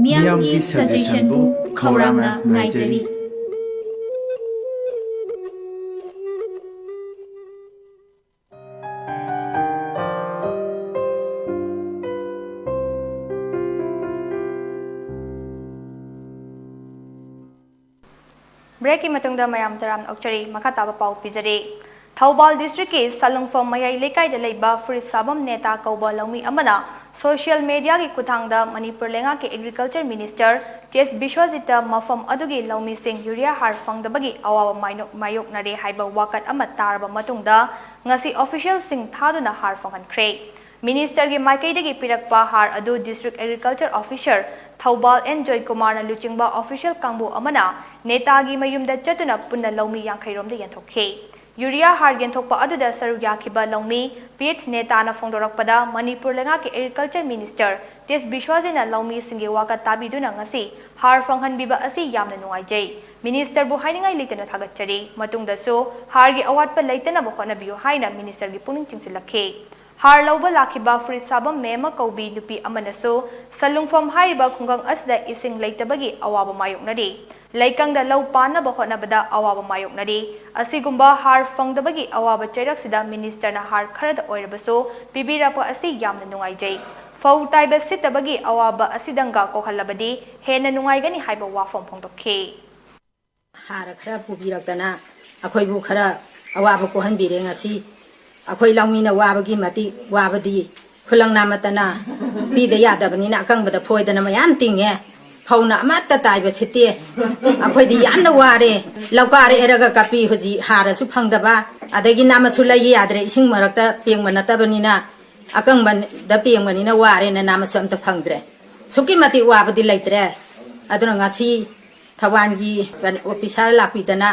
ꯃꯤꯌꯥꯝꯒꯤ suggestion ꯕꯨ ꯈꯧꯔꯥꯡꯅ ꯉꯥꯏꯖꯔꯤ꯫ Break ꯀꯤ ꯃꯇꯨꯡꯗ ꯃꯌꯥꯝ ꯇꯔꯥꯝꯅ ꯑꯣꯛꯆꯔꯤ꯫ ꯃꯈꯥ ꯇꯥꯕ ꯄꯥꯎ ꯄꯤꯖꯔꯤ꯫ ꯊꯧꯕꯥꯜ district ꯀꯤ ꯁꯂꯨꯡꯐꯝ ꯃꯌꯥꯏ ꯂꯩꯀꯥꯏꯗ ꯂꯩꯕ ꯐꯨꯔꯤꯠ ꯁꯥꯐꯝ ꯅꯦꯇꯥ ꯀꯧꯕ ꯂꯧꯃꯤ ꯑꯃꯅ social media ꯒꯤ ꯈꯨꯠꯊꯥꯡꯗ ꯃꯅꯤꯄꯨꯔ ꯂꯩꯉꯥꯛꯀꯤ Agriculture Minister T S ꯕꯤꯁ꯭ꯋꯖꯤꯠꯇ ꯃꯐꯝ ꯑꯗꯨꯒꯤ ꯂꯧꯃꯤꯁꯤꯡ ꯌꯨꯔꯤꯌꯥ ꯍꯥꯔ ꯐꯪꯗꯕꯒꯤ ꯑꯋꯥꯕ ꯃꯥꯏꯅꯣꯛ-, ꯃꯥꯌꯣꯛꯅꯔꯦ ꯍꯥꯏꯕ ꯋꯥꯀꯠ ꯑꯃ ꯇꯥꯔꯕ ꯃꯇꯨꯡꯗ ꯉꯁꯤ official ꯁꯤꯡ ꯊꯥꯗꯨꯅ ꯍꯥꯔ ꯐꯪꯍꯟꯈ꯭ꯔꯦ꯫ Minister ꯒꯤ ꯃꯥꯏꯀꯩꯗꯒꯤ ꯄꯤꯔꯛꯄ ꯍꯥꯔ ꯑꯗꯨ district agriculture officer Thoubal N ꯖꯣꯏꯀꯨꯃꯥꯔꯅ ꯂꯨꯆꯤꯡꯕ official ꯀꯥꯡꯕꯨ ꯑꯃꯅ ꯅꯦꯇꯥꯒꯤ ꯃꯌꯨꯝꯗ ꯆꯠꯇꯨꯅ ꯄꯨꯟꯅ ꯂꯧꯃꯤ ꯌꯥꯡꯈꯩ ꯔꯣꯝꯗ ꯌꯦꯟꯊꯣꯛꯈꯤ꯫ ꯌꯨꯔꯤꯌꯥ ꯍꯥꯔ ꯌꯦꯟꯊꯣꯛꯄ ꯑꯗꯨꯗ ꯁꯔꯨꯛ ꯌꯥꯈꯤꯕ ꯂꯧꯃꯤ ꯄꯤ ꯑꯩꯆ ꯅꯦꯇꯥꯅ ꯐꯣꯡꯗꯣꯔꯛꯄꯗ, ꯃꯅꯤꯄꯨꯔ ꯂꯩꯉꯥꯛꯀꯤ Agriculture Minister ꯇꯦꯖ ꯕꯤꯁ꯭ꯋꯥꯖꯤꯠꯅ ꯂꯧꯃꯤꯁꯤꯡꯒꯤ ꯋꯥꯀꯠ ꯇꯥꯕꯤꯗꯨꯅ ꯉꯁꯤ ꯍꯥꯔ ꯐꯪꯍꯟꯕꯤꯕ ꯑꯁꯤ ꯌꯥꯝꯅ ꯅꯨꯡꯉꯥꯏꯖꯩ꯫ ꯃꯤꯅꯤꯁꯇꯔꯕꯨ ꯍꯥꯏꯅꯤꯡꯉꯥꯏ ꯂꯩꯇꯅ ꯊꯥꯒꯠꯆꯔꯤ꯫ ꯃꯇꯨꯡꯗꯁꯨ ꯍꯥꯔꯒꯤ ꯑꯋꯥꯠꯄ ꯂꯩꯇꯅꯕ ꯍꯣꯠꯅꯕꯤꯌꯨ ꯍꯥꯏꯅ ꯃꯤꯅꯤꯁꯇꯔꯒꯤ ꯄꯨꯛꯅꯤꯡ ꯆꯤꯡꯁꯤꯜꯂꯛꯈꯤ꯫ ꯍꯥꯔ ꯂꯧꯕ ꯂꯥꯛꯈꯤꯕ ꯐꯨꯔꯤꯠ ꯁꯥꯕ ꯃꯦꯝꯃ ꯀꯧꯕꯤ ꯅꯨꯄꯤ ꯑꯃꯅꯁꯨ ꯁꯂꯨꯡꯐꯝ ꯍꯥꯏꯔꯤꯕ ꯈꯨꯡꯒꯪ ꯑꯁꯤꯗ ꯏꯁꯤꯡ ꯂꯩꯇꯕꯒꯤ ꯑꯋꯥꯕ ꯃꯥꯌꯣꯛꯅꯔꯤ꯫ ꯂꯩꯀꯪꯗ ꯂꯧ ꯄꯥꯟꯅꯕ ꯍꯣꯠꯅꯕꯗ ꯑꯋꯥꯕ ꯃꯥꯌꯣꯛꯅꯔꯤ꯫ ꯑꯁꯤꯒꯨꯝꯕ ꯍꯥꯔ ꯐꯪꯗꯕꯒꯤ ꯑꯋꯥꯕ ꯆꯩꯔꯛꯁꯤꯗ ꯃꯤꯅꯤꯁꯇꯔꯅ ꯍꯥꯔ ꯈꯔꯗ ꯑꯣꯏꯔꯕꯁꯨ ꯄꯤꯕꯤꯔꯛꯄ ꯑꯁꯤ ꯌꯥꯝꯅ ꯅꯨꯡꯉꯥꯏꯖꯩ꯫ ꯐꯧ ꯇꯥꯏꯕ ꯁꯤꯠꯇꯕꯒꯤ ꯑꯋꯥꯕ ꯑꯁꯤꯗꯪꯒ ꯀꯣꯛꯍꯜꯂꯕꯗꯤ ꯍꯦꯟꯅ ꯅꯨꯡꯉꯥꯏꯒꯅꯤ ꯍꯥꯏꯕ ꯋꯥꯐꯝ ꯐꯣꯡꯗꯣꯛꯈꯤ꯫ ꯍꯥꯔ ꯈꯔ ꯄꯨꯕꯤꯔꯛꯇꯅ ꯑꯩꯈꯣꯏꯕꯨ ꯈꯔ ꯑꯋꯥꯕ ꯀꯣꯛꯍꯟꯕꯤꯔꯦ ꯉꯁꯤ꯫ ꯑꯩꯈꯣꯏ ꯂꯧꯃꯤꯅ ꯋꯥꯕꯒꯤ ꯃꯇꯤꯛ ꯋꯥꯕꯗꯤ ꯈꯨꯂꯪ ꯅꯥꯃꯠꯇꯅ ꯄꯤꯗ ꯌꯥꯗꯕꯅꯤꯅ ꯑꯀꯪꯕꯗ ꯐꯣꯏꯗꯅ ꯃꯌꯥꯝ ꯇꯤꯡꯉꯦ꯫ ꯐꯧꯅ ꯑꯃꯠꯇ ꯇꯥꯏꯕ ꯁꯤꯠꯇꯦ꯫ ꯑꯩꯈꯣꯏꯗꯤ ꯌꯥꯝꯅ ꯋꯥꯔꯦ꯫ ꯂꯧꯀꯥꯔ ꯑꯦꯔꯒ ꯀꯥꯞꯄꯤ, ꯍꯧꯖꯤꯛ ꯍꯥꯔꯁꯨ ꯐꯪꯗꯕ, ꯑꯗꯒꯤ ꯅꯥꯃꯠꯁꯨ ꯂꯩ ꯌꯥꯗ꯭ꯔꯦ, ꯏꯁꯤꯡ ꯃꯔꯛꯇ ꯄꯦꯡꯕ ꯅꯠꯇꯕꯅꯤꯅ꯫ ꯑꯀꯪꯕꯗ ꯄꯦꯡꯕꯅꯤꯅ ꯋꯥꯔꯦꯅ ꯅꯥꯃꯠꯁꯨ ꯑꯝꯇ ꯐꯪꯗ꯭ꯔꯦ꯫ ꯑꯁꯨꯛꯀꯤ ꯃꯇꯤꯛ ꯋꯥꯕꯗꯤ ꯂꯩꯇ꯭ꯔꯦ꯫ ꯑꯗꯨꯅ ꯉꯁꯤ ꯊꯧꯕꯥꯜꯒꯤ ꯑꯣꯐꯤꯁꯥꯔ ꯂꯥꯛꯄꯤꯗꯅ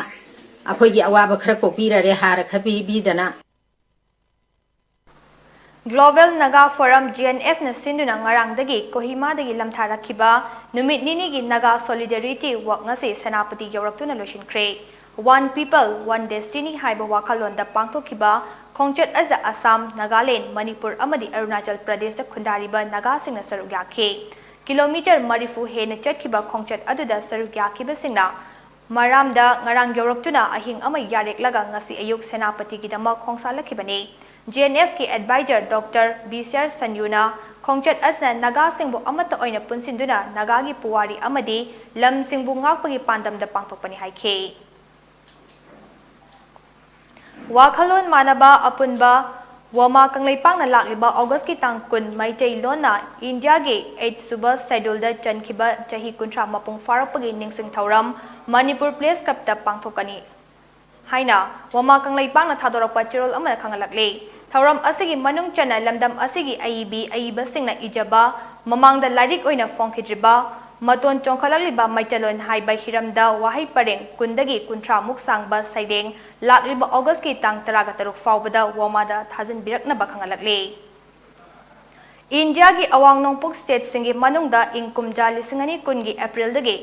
ꯑꯩꯈꯣꯏꯒꯤ ꯑꯋꯥꯕ ꯈꯔ ꯀꯣꯛꯄꯤꯔꯔꯦ, ꯍꯥꯔ ꯈꯔ ꯄꯤꯕꯤꯗꯅ꯫ Global Naga Forum, G N ꯑꯦꯐꯅ ꯁꯤꯟꯗꯨꯅ ꯉꯔꯥꯡꯗꯒꯤ ꯀꯣꯍꯤꯃꯥꯗꯒꯤ ꯂꯝꯊꯥꯔꯛꯈꯤꯕ ꯅꯨꯃꯤꯠ ꯅꯤꯅꯤꯒꯤ Naga Solidarity Walk ꯉꯁꯤ ꯁꯦꯅꯥꯄꯇꯤ ꯌꯧꯔꯛꯇꯨꯅ ꯂꯣꯏꯁꯤꯟꯈ꯭ꯔꯦ꯫ One People, One Destiny ꯍꯥꯏꯕ ꯋꯥꯈꯜꯂꯣꯟꯗ ꯄꯥꯡꯊꯣꯛꯈꯤꯕ ꯈꯣꯡꯆꯠ ꯑꯁꯤꯗ ꯑꯁꯥꯝ, ꯅꯥꯒꯥꯂꯦꯟ, ꯃꯅꯤꯄꯨꯔ ꯑꯃꯗꯤ ꯑꯔꯨꯅꯥꯆꯜ ꯄ꯭ꯔꯗꯦꯁꯇ ꯈꯨꯟꯗꯥꯔꯤꯕ ꯅꯥꯒꯥꯁꯤꯡꯅ ꯁꯔꯨꯛ ꯌꯥꯈꯤ꯫ ꯀꯤꯂꯣꯃꯤꯇꯔ ꯃꯔꯤꯐꯨ ꯍꯦꯟꯅ ꯆꯠꯈꯤꯕ ꯈꯣꯡꯆꯠ ꯑꯗꯨꯗ ꯁꯔꯨꯛ ꯌꯥꯈꯤꯕꯁꯤꯡꯅ ꯃꯔꯥꯝꯗ ꯉꯔꯥꯡ ꯌꯧꯔꯛꯇꯨꯅ ꯑꯍꯤꯡ ꯑꯃ ꯌꯥꯔꯦꯛꯂꯒ ꯉꯁꯤ ꯑꯌꯨꯛ ꯁꯦꯅꯥꯄꯇꯤꯒꯤꯗꯃꯛ ꯈꯣꯡꯁꯥꯜꯂꯛꯈꯤꯕꯅꯤ꯫ ꯖꯤ ꯑꯦꯟ ꯑꯦꯐꯀꯤ adviser doctor B C R ꯁꯟꯌꯨꯅ ꯈꯣꯡꯆꯠ ꯑꯁꯤꯅ ꯅꯥꯒꯥꯁꯤꯡꯕꯨ ꯑꯃꯠꯇ ꯑꯣꯏꯅ ꯄꯨꯟꯁꯤꯟꯗꯨꯅ ꯅꯥꯒꯥꯒꯤ ꯄꯨꯋꯥꯔꯤ ꯑꯃꯗꯤ ꯂꯝꯁꯤꯡꯕꯨ ꯉꯥꯛꯄꯒꯤ ꯄꯥꯟꯗꯝꯗ ꯄꯥꯡꯊꯣꯛꯄꯅꯤ ꯍꯥꯏꯈꯤ꯫ ꯋꯥꯈꯜꯂꯣꯟ ꯃꯥꯟꯅꯕ ꯑꯄꯨꯟꯕ ꯋꯣꯃꯥ ꯀꯪꯂꯩꯄꯥꯛꯅ ꯂꯥꯛꯂꯤꯕ ꯑꯣꯒꯁꯀꯤ ꯇꯥꯡ ꯀꯨꯟ ꯃꯩꯇꯩꯂꯣꯟꯅ ꯏꯟꯗꯤꯌꯥꯒꯤ ꯑꯩꯠ ꯁꯨꯕ ꯁꯦꯗ꯭ꯌꯨꯜꯗ ꯆꯟꯈꯤꯕ ꯆꯍꯤ ꯀꯨꯟꯊ꯭ꯔꯥ ꯃꯄꯨꯡ ꯐꯥꯔꯛꯄꯒꯤ ꯅꯤꯡꯁꯤꯡ ꯊꯧꯔꯝ ꯃꯅꯤꯄꯨꯔ ꯄ꯭ꯔꯦꯁ ꯀ꯭ꯂꯕꯇ ꯄꯥꯡꯊꯣꯛꯀꯅꯤ ꯍꯥꯏꯅ ꯋꯣꯃꯥ ꯀꯪꯂꯩꯄꯥꯛꯅ ꯊꯥꯗꯣꯔꯛꯄ ꯆꯦꯔꯣꯜ ꯑꯃꯅ ꯈꯪꯍꯜꯂꯛꯂꯤ꯫ ꯊꯧꯔꯝ ꯑꯁꯤꯒꯤ ꯃꯅꯨꯡ ꯆꯟꯅ ꯂꯝꯗꯝ ꯑꯁꯤꯒꯤ ꯑꯏꯕꯤ ꯑꯏꯕꯁꯤꯡꯅ ꯏꯖꯕ, ꯃꯃꯥꯡꯗ ꯂꯥꯏꯔꯤꯛ ꯑꯣꯏꯅ ꯐꯣꯡꯈꯤꯗ꯭ꯔꯤꯕ ꯃꯇꯣꯟ ꯆꯣꯡꯈꯠꯂꯛꯂꯤꯕ ꯃꯩꯇꯩꯂꯣꯟ ꯍꯥꯏꯕ ꯍꯤꯔꯝꯗ ꯋꯥꯍꯩ ꯄꯔꯦꯡ ꯀꯨꯟꯗꯒꯤ ꯀꯨꯟꯊ꯭ꯔꯥ ꯃꯨꯛ ꯁꯥꯡꯕ ꯁꯩꯔꯦꯡ ꯂꯥꯛꯂꯤꯕ ꯑꯣꯒꯁꯀꯤ ꯇꯥꯡ ꯇꯔꯥꯒ ꯇꯔꯨꯛ ꯐꯥꯎꯕꯗ ꯋꯣꯃꯥꯗ ꯊꯥꯖꯤꯟꯕꯤꯔꯛꯅꯕ ꯈꯪꯍꯜꯂꯛꯂꯤ꯫ ꯏꯟꯗꯤꯌꯥꯒꯤ ꯑꯋꯥꯡ ꯅꯣꯡꯄꯣꯛ ꯁ꯭ꯇꯦꯠꯁꯤꯡꯒꯤ ꯃꯅꯨꯡꯗ ꯏꯪ ꯀꯨꯝꯖꯥ ꯂꯤꯁꯤꯡ ꯑꯅꯤ ꯀꯨꯟꯒꯤ ꯑꯦꯄ꯭ꯔꯤꯜꯗꯒꯤ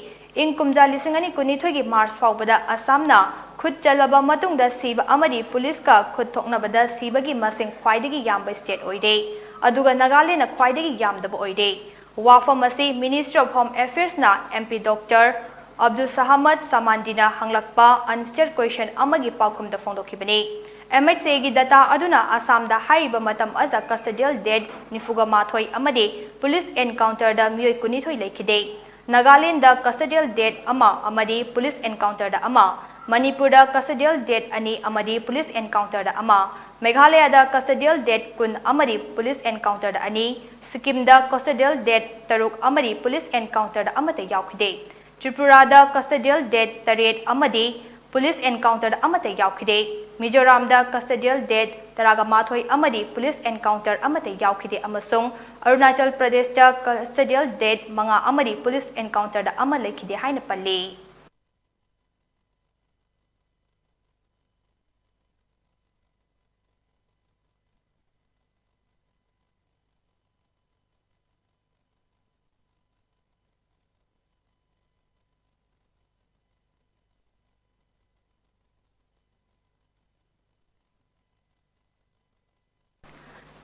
ꯏꯪ ꯀꯨꯝꯖꯥ ꯂꯤꯁꯤꯡ ꯑꯅꯤ ꯀꯨꯟꯅꯤꯊꯣꯏꯒꯤ ꯃꯥꯔꯆ ꯐꯥꯎꯕꯗ ꯑꯁꯥꯝꯅ ꯈꯨꯠ ꯆꯜꯂꯕ ꯃꯇꯨꯡꯗ ꯁꯤꯕ ꯑꯃꯗꯤ ꯄꯨꯂꯤꯁꯀ ꯈꯨꯠ ꯊꯣꯛꯅꯕꯗ ꯁꯤꯕꯒꯤ ꯃꯁꯤꯡ ꯈ꯭ꯋꯥꯏꯗꯒꯤ ꯌꯥꯝꯕ ꯁ꯭ꯇꯦꯠ ꯑꯣꯏꯔꯦ꯫ ꯑꯗꯨꯒ ꯅꯥꯒꯥꯂꯦꯟꯗꯅ ꯈ꯭ꯋꯥꯏꯗꯒꯤ ꯌꯥꯝꯗꯕ ꯑꯣꯏꯔꯦ꯫ ꯋꯥꯐꯝ ꯑꯁꯤ Ministry of Home Affairsꯅ M P Doctor ꯑꯕꯗꯨꯁ Ahmad ꯁꯃꯥꯟꯗꯤꯅ ꯍꯪꯂꯛꯄ unanswered question ꯑꯃꯒꯤ ꯄꯥꯎꯈꯨꯝꯗ ꯐꯣꯡꯗꯣꯛꯈꯤꯕꯅꯤ꯫ M H Aꯒꯤ data ꯑꯗꯨꯅ ꯑꯁꯥꯝꯗ ꯍꯥꯏꯔꯤꯕ ꯃꯇꯝ ꯑꯁꯤꯗ custodial death ꯅꯤꯐꯨꯒ ꯃꯥꯊꯣꯏ ꯑꯃꯗꯤ police encounterꯗ ꯃꯤꯑꯣꯏ ꯀꯨꯟꯅꯤꯊꯣꯏ ꯂꯩꯈꯤꯗꯦ꯫ ꯅꯥꯒꯥꯂꯦꯟꯗ custodial death ꯑꯃ ꯑꯃꯗꯤ police encounterꯗ ꯑꯃ, ꯃꯅꯤꯄꯨꯔꯗ custodial death ꯑꯅꯤ ꯑꯃꯗꯤ police encounterꯗ ꯑꯃ, ꯃꯦꯘꯥꯂꯌꯗ custodial death ꯀꯨꯟ ꯑꯃꯗꯤ police encounterꯗ ꯑꯅꯤ, ꯁꯤꯛꯀꯤꯝꯗ custodial death ꯇꯔꯨꯛ ꯑꯃꯗꯤ police encounterꯗ ꯑꯃꯠꯇ ꯌꯥꯎꯈꯤꯗꯦ꯫ ꯇ꯭ꯔꯤꯄꯨꯔꯥꯗ custodial death ꯇꯔꯦꯠ ꯑꯃꯗꯤ police encounterꯗ ꯑꯃꯠꯇ ꯌꯥꯎꯈꯤꯗꯦ꯫ ꯃꯤꯖꯣꯔꯥꯝꯗ custodial death ꯇꯔꯥꯒ ꯃꯥꯊꯣꯏ ꯑꯃꯗꯤ police encounter ꯑꯃꯠꯇ ꯌꯥꯎꯈꯤꯗꯦ ꯑꯃꯁꯨꯡ ꯑꯔꯨꯅꯥꯆꯜ ꯄ꯭ꯔꯗꯦꯁꯇ custodial death ꯃꯉꯥ ꯑꯃꯗꯤ police encounterꯗ ꯑꯃ ꯂꯩꯈꯤꯗꯦ ꯍꯥꯏꯅ ꯄꯜꯂꯤ꯫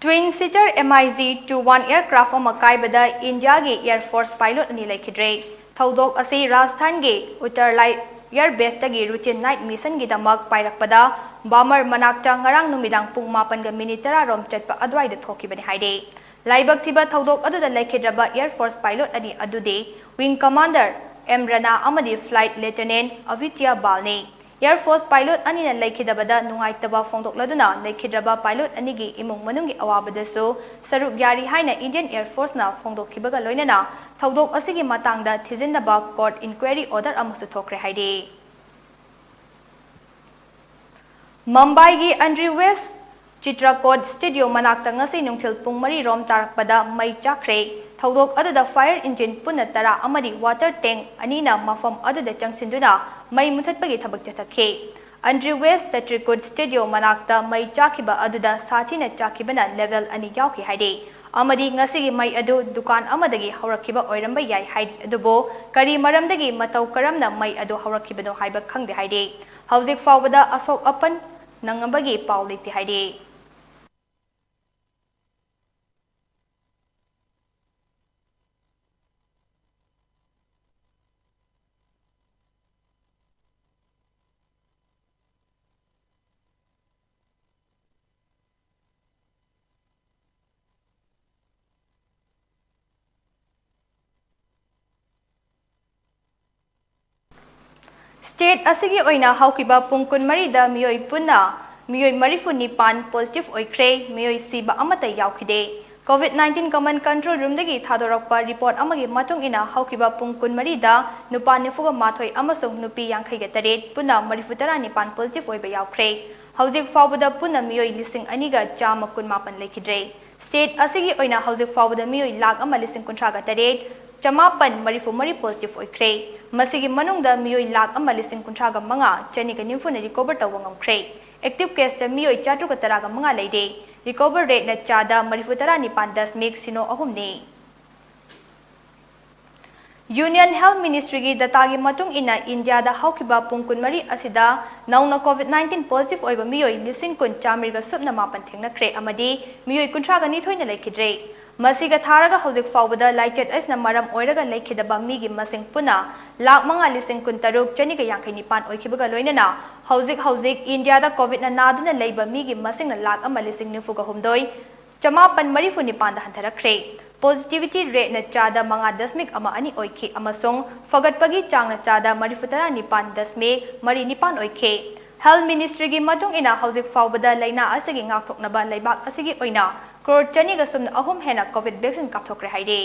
Twin seater M I G two one aircraft ꯑꯃ ꯀꯥꯏꯕꯗ ꯏꯟꯗꯤꯌꯥꯒꯤ Air Force pilot ꯑꯅꯤ ꯂꯩꯈꯤꯗ꯭ꯔꯦ꯫ ꯊꯧꯗꯣꯛ ꯑꯁꯤ ꯔꯥꯖꯁꯊꯥꯟꯒꯤ ꯎꯠꯇꯔꯂꯥꯏ air baseꯇꯒꯤ routine night missionꯒꯤꯗꯃꯛ ꯄꯥꯏꯔꯛꯄꯗ ꯕꯥꯃꯔ ꯃꯅꯥꯛꯇ ꯉꯔꯥꯡ ꯅꯨꯃꯤꯗꯥꯡ ꯄꯨꯡ ꯃꯥꯄꯟꯒ minute ꯇꯔꯥ ꯔꯣꯝ ꯆꯠꯄ ꯑꯗꯨꯋꯥꯏꯗ ꯊꯣꯛꯈꯤꯕꯅꯤ ꯍꯥꯏꯔꯤ꯫ ꯂꯥꯏꯕꯛ ꯊꯤꯕ ꯊꯧꯗꯣꯛ ꯑꯗꯨꯗ ꯂꯩꯈꯤꯗ꯭ꯔꯕ Air Force pilot ꯑꯅꯤ ꯑꯗꯨꯗꯤ Wing Commander M Rana ꯑꯃꯗꯤ Flight Lieutenant Avitya Balꯅꯤ꯫ Air Force pilot ꯑꯅꯤꯅ ꯂꯩꯈꯤꯗꯕꯗ ꯅꯨꯡꯉꯥꯏꯇꯕ ꯐꯣꯡꯗꯣꯛꯂꯗꯨꯅ ꯂꯩꯈꯤꯗ꯭ꯔꯕ pilot ꯑꯅꯤꯒꯤ ꯏꯃꯨꯡ ꯃꯅꯨꯡꯒꯤ ꯑꯋꯥꯕꯗꯁꯨ ꯁꯔꯨꯛ ꯌꯥꯔꯤ ꯍꯥꯏꯅ Indian Air Forceꯅ ꯐꯣꯡꯗꯣꯛꯈꯤꯕꯒ ꯂꯣꯏꯅꯅ ꯊꯧꯗꯣꯛ ꯑꯁꯤꯒꯤ ꯃꯇꯥꯡꯗ ꯊꯤꯖꯤꯟꯅꯕ court inquiry order ꯑꯃꯁꯨ ꯊꯣꯛꯈ꯭ꯔꯦ ꯍꯥꯏꯔꯤ꯫ ꯃꯨꯝꯕꯥꯏꯒꯤ Andrew West Chitrakoot Studio ꯃꯅꯥꯛꯇ ꯉꯁꯤ ꯅꯨꯡꯊꯤꯜ ꯄꯨꯡ ꯃꯔꯤ ꯔꯣꯝ ꯇꯥꯔꯛꯄꯗ ꯃꯩ ꯆꯥꯛꯈ꯭ꯔꯦ꯫ ꯊꯧꯗꯣꯛ ꯑꯗꯨꯗ fire engine ꯄꯨꯟꯅ ꯇꯔꯥ ꯑꯃꯗꯤ water tank ꯑꯅꯤꯅ ꯃꯐꯝ ꯑꯗꯨꯗ ꯆꯪꯁꯤꯟꯗꯨꯅ ꯃꯩ ꯃꯨꯊꯠꯄꯒꯤ ꯊꯕꯛ ꯆꯠꯊꯈꯤ꯫ Andrew West Chitrakoot Studio ꯃꯅꯥꯛꯇ ꯃꯩ ꯆꯥꯛꯈꯤꯕ ꯑꯗꯨꯗ ꯁꯥꯊꯤꯅ ꯆꯥꯛꯈꯤꯕꯅ level ꯑꯅꯤ ꯌꯥꯎꯈꯤ ꯍꯥꯏꯔꯤ꯫ ꯑꯃꯗꯤ ꯉꯁꯤꯒꯤ ꯃꯩ ꯑꯗꯨ ꯗꯨꯀꯥꯟ ꯑꯃꯗꯒꯤ ꯍꯧꯔꯛꯈꯤꯕ ꯑꯣꯏꯔꯝꯕ ꯌꯥꯏ ꯍꯥꯏꯔꯤ꯫ ꯑꯗꯨꯕꯨ ꯀꯔꯤ ꯃꯔꯝꯗꯒꯤ, ꯃꯇꯧ ꯀꯔꯝꯅ ꯃꯩ ꯑꯗꯨ ꯍꯧꯔꯛꯈꯤꯕꯅꯣ ꯍꯥꯏꯕ ꯈꯪꯗꯦ ꯍꯥꯏꯔꯤ꯫ ꯍꯧꯖꯤꯛ ꯐꯥꯎꯕꯗ ꯑꯁꯣꯛ ꯑꯄꯟ ꯅꯪꯉꯕꯒꯤ ꯄꯥꯎ ꯂꯩꯇꯦ ꯍꯥꯏꯔꯤ꯫ State ꯑꯁꯤꯒꯤ ꯑꯣꯏꯅ ꯍꯧꯈꯤꯕ ꯄꯨꯡ ꯀꯨꯟꯃꯔꯤꯗ ꯃꯤꯑꯣꯏ ꯄꯨꯟꯅ ꯃꯤꯑꯣꯏ ꯃꯔꯤꯐꯨ ꯅꯤꯄꯥꯟ positive ꯑꯣꯏꯈ꯭ꯔꯦ, ꯃꯤꯑꯣꯏ ꯁꯤꯕ ꯑꯃꯠꯇ ꯌꯥꯎꯈꯤꯗꯦ꯫ COVID nineteen Command Control Roomꯗꯒꯤ ꯊꯥꯗꯣꯔꯛꯄ report ꯑꯃꯒꯤ ꯃꯇꯨꯡ ꯏꯟꯅ, ꯍꯧꯈꯤꯕ ꯄꯨꯡ ꯀꯨꯟꯃꯔꯤꯗ ꯅꯨꯄꯥ ꯅꯤꯐꯨꯒ ꯃꯥꯊꯣꯏ ꯑꯃꯁꯨꯡ ꯅꯨꯄꯤ ꯌꯥꯡꯈꯩꯒ ꯇꯔꯦꯠ, ꯄꯨꯟꯅ ꯃꯔꯤꯐꯨ ꯇꯔꯥ ꯅꯤꯄꯥꯟ positive ꯑꯣꯏꯕ ꯌꯥꯎꯈ꯭ꯔꯦ꯫ ꯍꯧꯖꯤꯛ ꯐꯥꯎꯕꯗ ꯄꯨꯟꯅ ꯃꯤꯑꯣꯏ ꯂꯤꯁꯤꯡ ꯑꯅꯤꯒ ꯆꯥꯝꯃ ꯀꯨꯟꯃꯥꯄꯟ ꯂꯩꯈꯤꯗ꯭ꯔꯦ꯫ State ꯑꯁꯤꯒꯤ ꯑꯣꯏꯅ ꯍꯧꯖꯤꯛ ꯐꯥꯎꯕꯗ ꯃꯤꯑꯣꯏ ꯂꯥꯈ ꯑꯃ ꯂꯤꯁꯤꯡ ꯀꯨꯟꯊ꯭ꯔꯥꯒ ꯇꯔꯦꯠ, ꯆꯃꯥꯄꯟ ꯃꯔꯤꯐꯨ ꯃꯔꯤ positive ꯑꯣꯏꯈ꯭ꯔꯦ꯫ ꯃꯁꯤꯒꯤ ꯃꯅꯨꯡꯗ ꯃꯤꯑꯣꯏ ꯂꯥꯈ ꯑꯃ ꯂꯤꯁꯤꯡ ꯀꯨꯟꯊ꯭ꯔꯥꯒ ꯃꯉꯥ, ꯆꯅꯤꯒ ꯅꯤꯐꯨꯅ recover ꯇꯧꯕ ꯉꯝꯈ꯭ꯔꯦ꯫ Active caseꯇ ꯃꯤꯑꯣꯏ ꯆꯥꯇ꯭ꯔꯨꯛꯀ ꯇꯔꯥꯒ ꯃꯉꯥ ꯂꯩꯔꯦ꯫ Recover rateꯅ ꯆꯥꯗ ꯃꯔꯤꯐꯨ ꯇꯔꯥ ꯅꯤꯄꯥꯟ ꯗꯁꯃꯤꯛ ꯁꯤꯅꯣ ꯑꯍꯨꯝꯅꯤ꯫ Union Health Ministryꯒꯤ dataꯒꯤ ꯃꯇꯨꯡ ꯏꯟꯅ, ꯏꯟꯗꯤꯌꯥꯗ ꯍꯧꯈꯤꯕ ꯄꯨꯡ ꯀꯨꯟꯃꯔꯤ ꯑꯁꯤꯗ ꯅꯧꯅ COVID nineteen positive ꯑꯣꯏꯕ ꯃꯤꯑꯣꯏ ꯂꯤꯁꯤꯡ ꯀꯨꯟ ꯆꯥꯃꯔꯤꯒ ꯁꯨꯞꯅ ꯃꯥꯄꯟ ꯊꯦꯡꯅꯈ꯭ꯔꯦ ꯑꯃꯗꯤ ꯃꯤꯑꯣꯏ ꯀꯨꯟꯊ꯭ꯔꯥꯒ ꯅꯤꯊꯣꯏꯅ ꯂꯩꯈꯤꯗ꯭ꯔꯦ꯫ ꯃꯁꯤꯒ ꯊꯥꯔꯒ ꯍꯧꯖꯤꯛ ꯐꯥꯎꯕꯗ ꯂꯥꯏꯆꯠ ꯑꯁꯤꯅ ꯃꯔꯝ ꯑꯣꯏꯔꯒ ꯂꯩꯈꯤꯗꯕ ꯃꯤꯒꯤ ꯃꯁꯤꯡ ꯄꯨꯟꯅ ꯂꯥꯈ ꯃꯉꯥ ꯂꯤꯁꯤꯡ ꯀꯨꯟꯇꯔꯨꯛ ꯆꯅꯤꯒ ꯌꯥꯡꯈꯩ ꯅꯤꯄꯥꯟ ꯑꯣꯏꯈꯤꯕꯒ ꯂꯣꯏꯅꯅ, ꯍꯧꯖꯤꯛ ꯍꯧꯖꯤꯛ ꯏꯟꯗꯤꯌꯥꯗ COVIDꯅ ꯅꯥꯗꯨꯅ ꯂꯩꯕ ꯃꯤꯒꯤ ꯃꯁꯤꯡꯅ ꯂꯥꯈ ꯑꯃ ꯂꯤꯁꯤꯡ ꯅꯤꯐꯨꯒ ꯍꯨꯝꯗꯣꯏ ꯆꯃꯥꯄꯟ ꯃꯔꯤꯐꯨ ꯅꯤꯄꯥꯟꯗ ꯍꯟꯊꯔꯛꯈ꯭ꯔꯦ꯫ Positivity rateꯅ ꯆꯥꯗ ꯃꯉꯥ ꯗꯁꯃꯤꯛ ꯑꯃ ꯑꯅꯤ ꯑꯣꯏꯈꯤ ꯑꯃꯁꯨꯡ ꯐꯒꯠꯄꯒꯤ ꯆꯥꯡꯅ ꯆꯥꯗ ꯃꯔꯤꯐꯨ ꯇꯔꯥ ꯅꯤꯄꯥꯟ ꯗꯁꯃꯤꯛ ꯃꯔꯤ ꯅꯤꯄꯥꯟ ꯑꯣꯏꯈꯤ꯫ Health Ministryꯒꯤ ꯃꯇꯨꯡ ꯏꯟꯅ, ꯍꯧꯖꯤꯛ ꯐꯥꯎꯕꯗ ꯂꯥꯏꯅꯥ ꯑꯁꯤꯒꯤ ꯉꯥꯛꯊꯣꯛꯅꯕ ꯂꯩꯕꯥꯛ ꯑꯁꯤꯒꯤ ꯑꯣꯏꯅ ꯀ꯭ꯔꯣꯔ ꯆꯅꯤꯒ ꯁꯨꯞꯅ ꯑꯍꯨꯝ ꯍꯦꯟꯅ COVID vaccine ꯀꯥꯞꯊꯣꯛꯈ꯭ꯔꯦ ꯍꯥꯏꯔꯤ꯫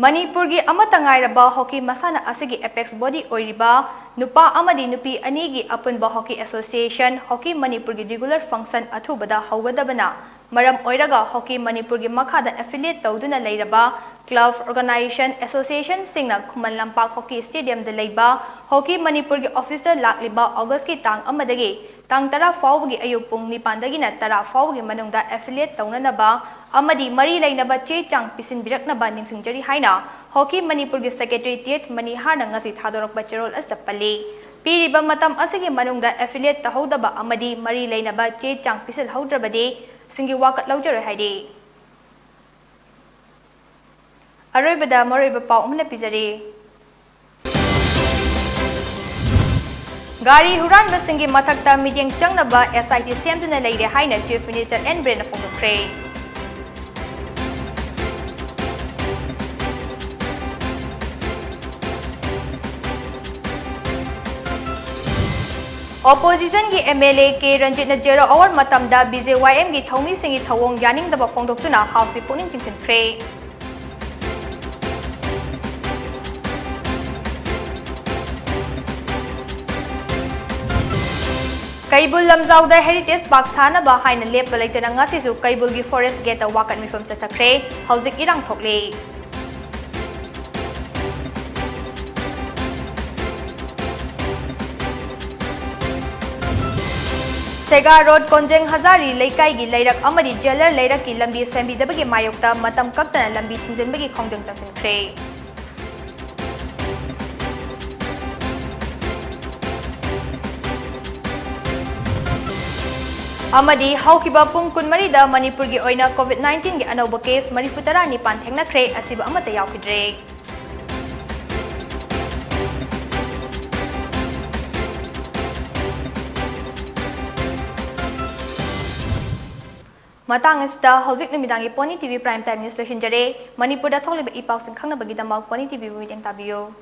ꯃꯅꯤꯄꯨꯔꯒꯤ ꯑꯃꯠꯇ ꯉꯥꯏꯔꯕ hockey ꯃꯁꯥꯟꯅ ꯑꯁꯤꯒꯤ apex body ꯑꯣꯏꯔꯤꯕ ꯅꯨꯄꯥ ꯑꯃꯗꯤ ꯅꯨꯄꯤ ꯑꯅꯤꯒꯤ ꯑꯄꯨꯟꯕ hockey association, Hockey ꯃꯅꯤꯄꯨꯔꯒꯤ regular function ꯑꯊꯨꯕꯗ ꯍꯧꯒꯗꯕꯅ ꯃꯔꯝ ꯑꯣꯏꯔꯒ, Hockey ꯃꯅꯤꯄꯨꯔꯒꯤ ꯃꯈꯥꯗ affiliate ꯇꯧꯗꯨꯅ ꯂꯩꯔꯕ club, organization, associationꯁꯤꯡꯅ Khuman Lampak hockey stadiumꯗ ꯂꯩꯕ Hockey ꯃꯅꯤꯄꯨꯔꯒꯤ officeꯇ ꯂꯥꯛꯂꯤꯕ Augustꯀꯤ ꯇꯥꯡ ꯑꯃꯗꯒꯤ ꯇꯥꯡ ꯇꯔꯥ ꯐꯥꯎꯕꯒꯤ ꯑꯌꯨꯛ ꯄꯨꯡ ꯅꯤꯄꯥꯟꯗꯒꯤꯅ ꯇꯔꯥ ꯐꯥꯎꯕꯒꯤ ꯃꯅꯨꯡꯗ affiliate ꯇꯧꯅꯅꯕ ꯑꯃꯗꯤ ꯃꯔꯤ ꯂꯩꯅꯕ ꯆꯦ ꯆꯥꯡ ꯄꯤꯁꯤꯟꯕꯤꯔꯛꯅꯕ ꯅꯤꯡꯁꯤꯡꯖꯔꯤ ꯍꯥꯏꯅ ꯍꯣꯀꯤ ꯃꯅꯤꯄꯨꯔꯒꯤ secretary ꯇꯤ ꯑꯩꯆ ꯃꯅꯤꯍꯥꯔꯅ ꯉꯁꯤ ꯊꯥꯗꯣꯔꯛꯄ ꯆꯦꯔꯣꯜ ꯑꯁꯤꯗ ꯄꯜꯂꯤ꯫ ꯄꯤꯔꯤꯕ ꯃꯇꯝ ꯑꯁꯤꯒꯤ ꯃꯅꯨꯡꯗ affiliate ꯇꯧꯍꯧꯗꯕ ꯑꯃꯗꯤ ꯃꯔꯤ ꯂꯩꯅꯕ ꯆꯦ ꯆꯥꯡ ꯄꯤꯁꯤꯜꯍꯧꯗ꯭ꯔꯕꯗꯤ ꯁꯤꯡꯒꯤ ꯋꯥꯀꯠ ꯂꯧꯖꯔꯣꯏ ꯍꯥꯏꯔꯤ꯫ ꯑꯔꯣꯏꯕꯗ ꯃꯔꯨꯑꯣꯏꯕ ꯄꯥꯎ ꯑꯃꯅ ꯄꯤꯖꯔꯤ꯫ ꯒꯥꯔꯤ ꯍꯨꯔꯥꯟꯕꯁꯤꯡꯒꯤ ꯃꯊꯛꯇ ꯃꯤꯠꯌꯦꯡ ꯆꯪꯅꯕ S I T ꯁꯦꯝꯗꯨꯅ ꯂꯩꯔꯦ ꯍꯥꯏꯅ Chief Minister N ꯕꯤꯔꯦꯟꯅ ꯐꯣꯡꯗꯣꯛꯈ꯭ꯔꯦ꯫ Opposition ꯒꯤ M L A K ꯔꯟꯖꯤꯠꯅ zero hour ꯃꯇꯝꯗ B J Y M ꯒꯤ ꯊꯧꯃꯤꯁꯤꯡꯒꯤ ꯊꯧꯑꯣꯡ ꯌꯥꯅꯤꯡꯗꯕ ꯐꯣꯡꯗꯣꯛꯇꯨꯅ House ꯀꯤ ꯄꯨꯛꯅꯤꯡ ꯆꯤꯡꯁꯤꯟꯈ꯭ꯔꯦ꯫ ꯀꯩꯕꯨꯜ ꯂꯝꯖꯥꯎꯗ Heritage Park ꯁꯥꯅꯕ ꯍꯥꯏꯅ ꯂꯦꯞꯄ ꯂꯩꯇꯅ ꯉꯁꯤꯁꯨ ꯀꯩꯕꯨꯜꯒꯤ forest gate ꯇ ꯋꯥꯀꯠ ꯃꯤꯐꯝ ꯆꯠꯊꯈ꯭ꯔꯦ꯫ ꯍꯧꯖꯤꯛ ꯏꯔꯥꯡ ꯊꯣꯛꯂꯤ꯫ ꯁꯦꯒꯥ ꯔꯣꯗ ꯀꯣꯟꯖꯦꯡ ꯍꯖꯥꯔꯤ ꯂꯩꯀꯥꯏꯒꯤ ꯂꯩꯔꯛ ꯑꯃꯗꯤ ꯖꯦꯂꯔ ꯂꯩꯔꯛꯀꯤ ꯂꯝꯕꯤ ꯁꯦꯝꯕꯤꯗꯕꯒꯤ ꯃꯥꯌꯣꯛꯇ ꯃꯇꯝ ꯀꯛꯇꯅ ꯂꯝꯕꯤ ꯊꯤꯡꯖꯤꯟꯕꯒꯤ ꯈꯣꯡꯖꯪ ꯆꯪꯁꯤꯟꯈ꯭ꯔꯦ꯫ ꯑꯃꯗꯤ ꯍꯧꯈꯤꯕ ꯄꯨꯡ ꯀꯨꯟꯃꯔꯤꯗ ꯃꯅꯤꯄꯨꯔꯒꯤ ꯑꯣꯏꯅ COVID nineteen ꯒꯤ ꯑꯅꯧꯕ case ꯃꯔꯤꯐꯨ ꯇꯔꯥ ꯅꯤꯄꯥꯟ ꯊꯦꯡꯅꯈ꯭ꯔꯦ, ꯑꯁꯤꯕ ꯑꯃꯠꯇ ꯌꯥꯎꯈꯤꯗ꯭ꯔꯦ꯫ ꯃꯇꯥꯡ ꯑꯁꯤꯗ ꯍꯧꯖꯤꯛ ꯅꯨꯃꯤꯗꯥꯡꯒꯤ Pony T V Prime Time News ꯂꯣꯏꯁꯤꯟꯖꯔꯦ꯫ ꯃꯅꯤꯄꯨꯔꯗ ꯊꯣꯛꯂꯤꯕ ꯏ ꯄꯥꯎꯁꯤꯡ ꯈꯪꯅꯕꯒꯤꯗꯃꯛ Pony T V ꯕꯨ ꯃꯤꯠꯌꯦꯡ ꯇꯥꯕꯤꯌꯨ꯫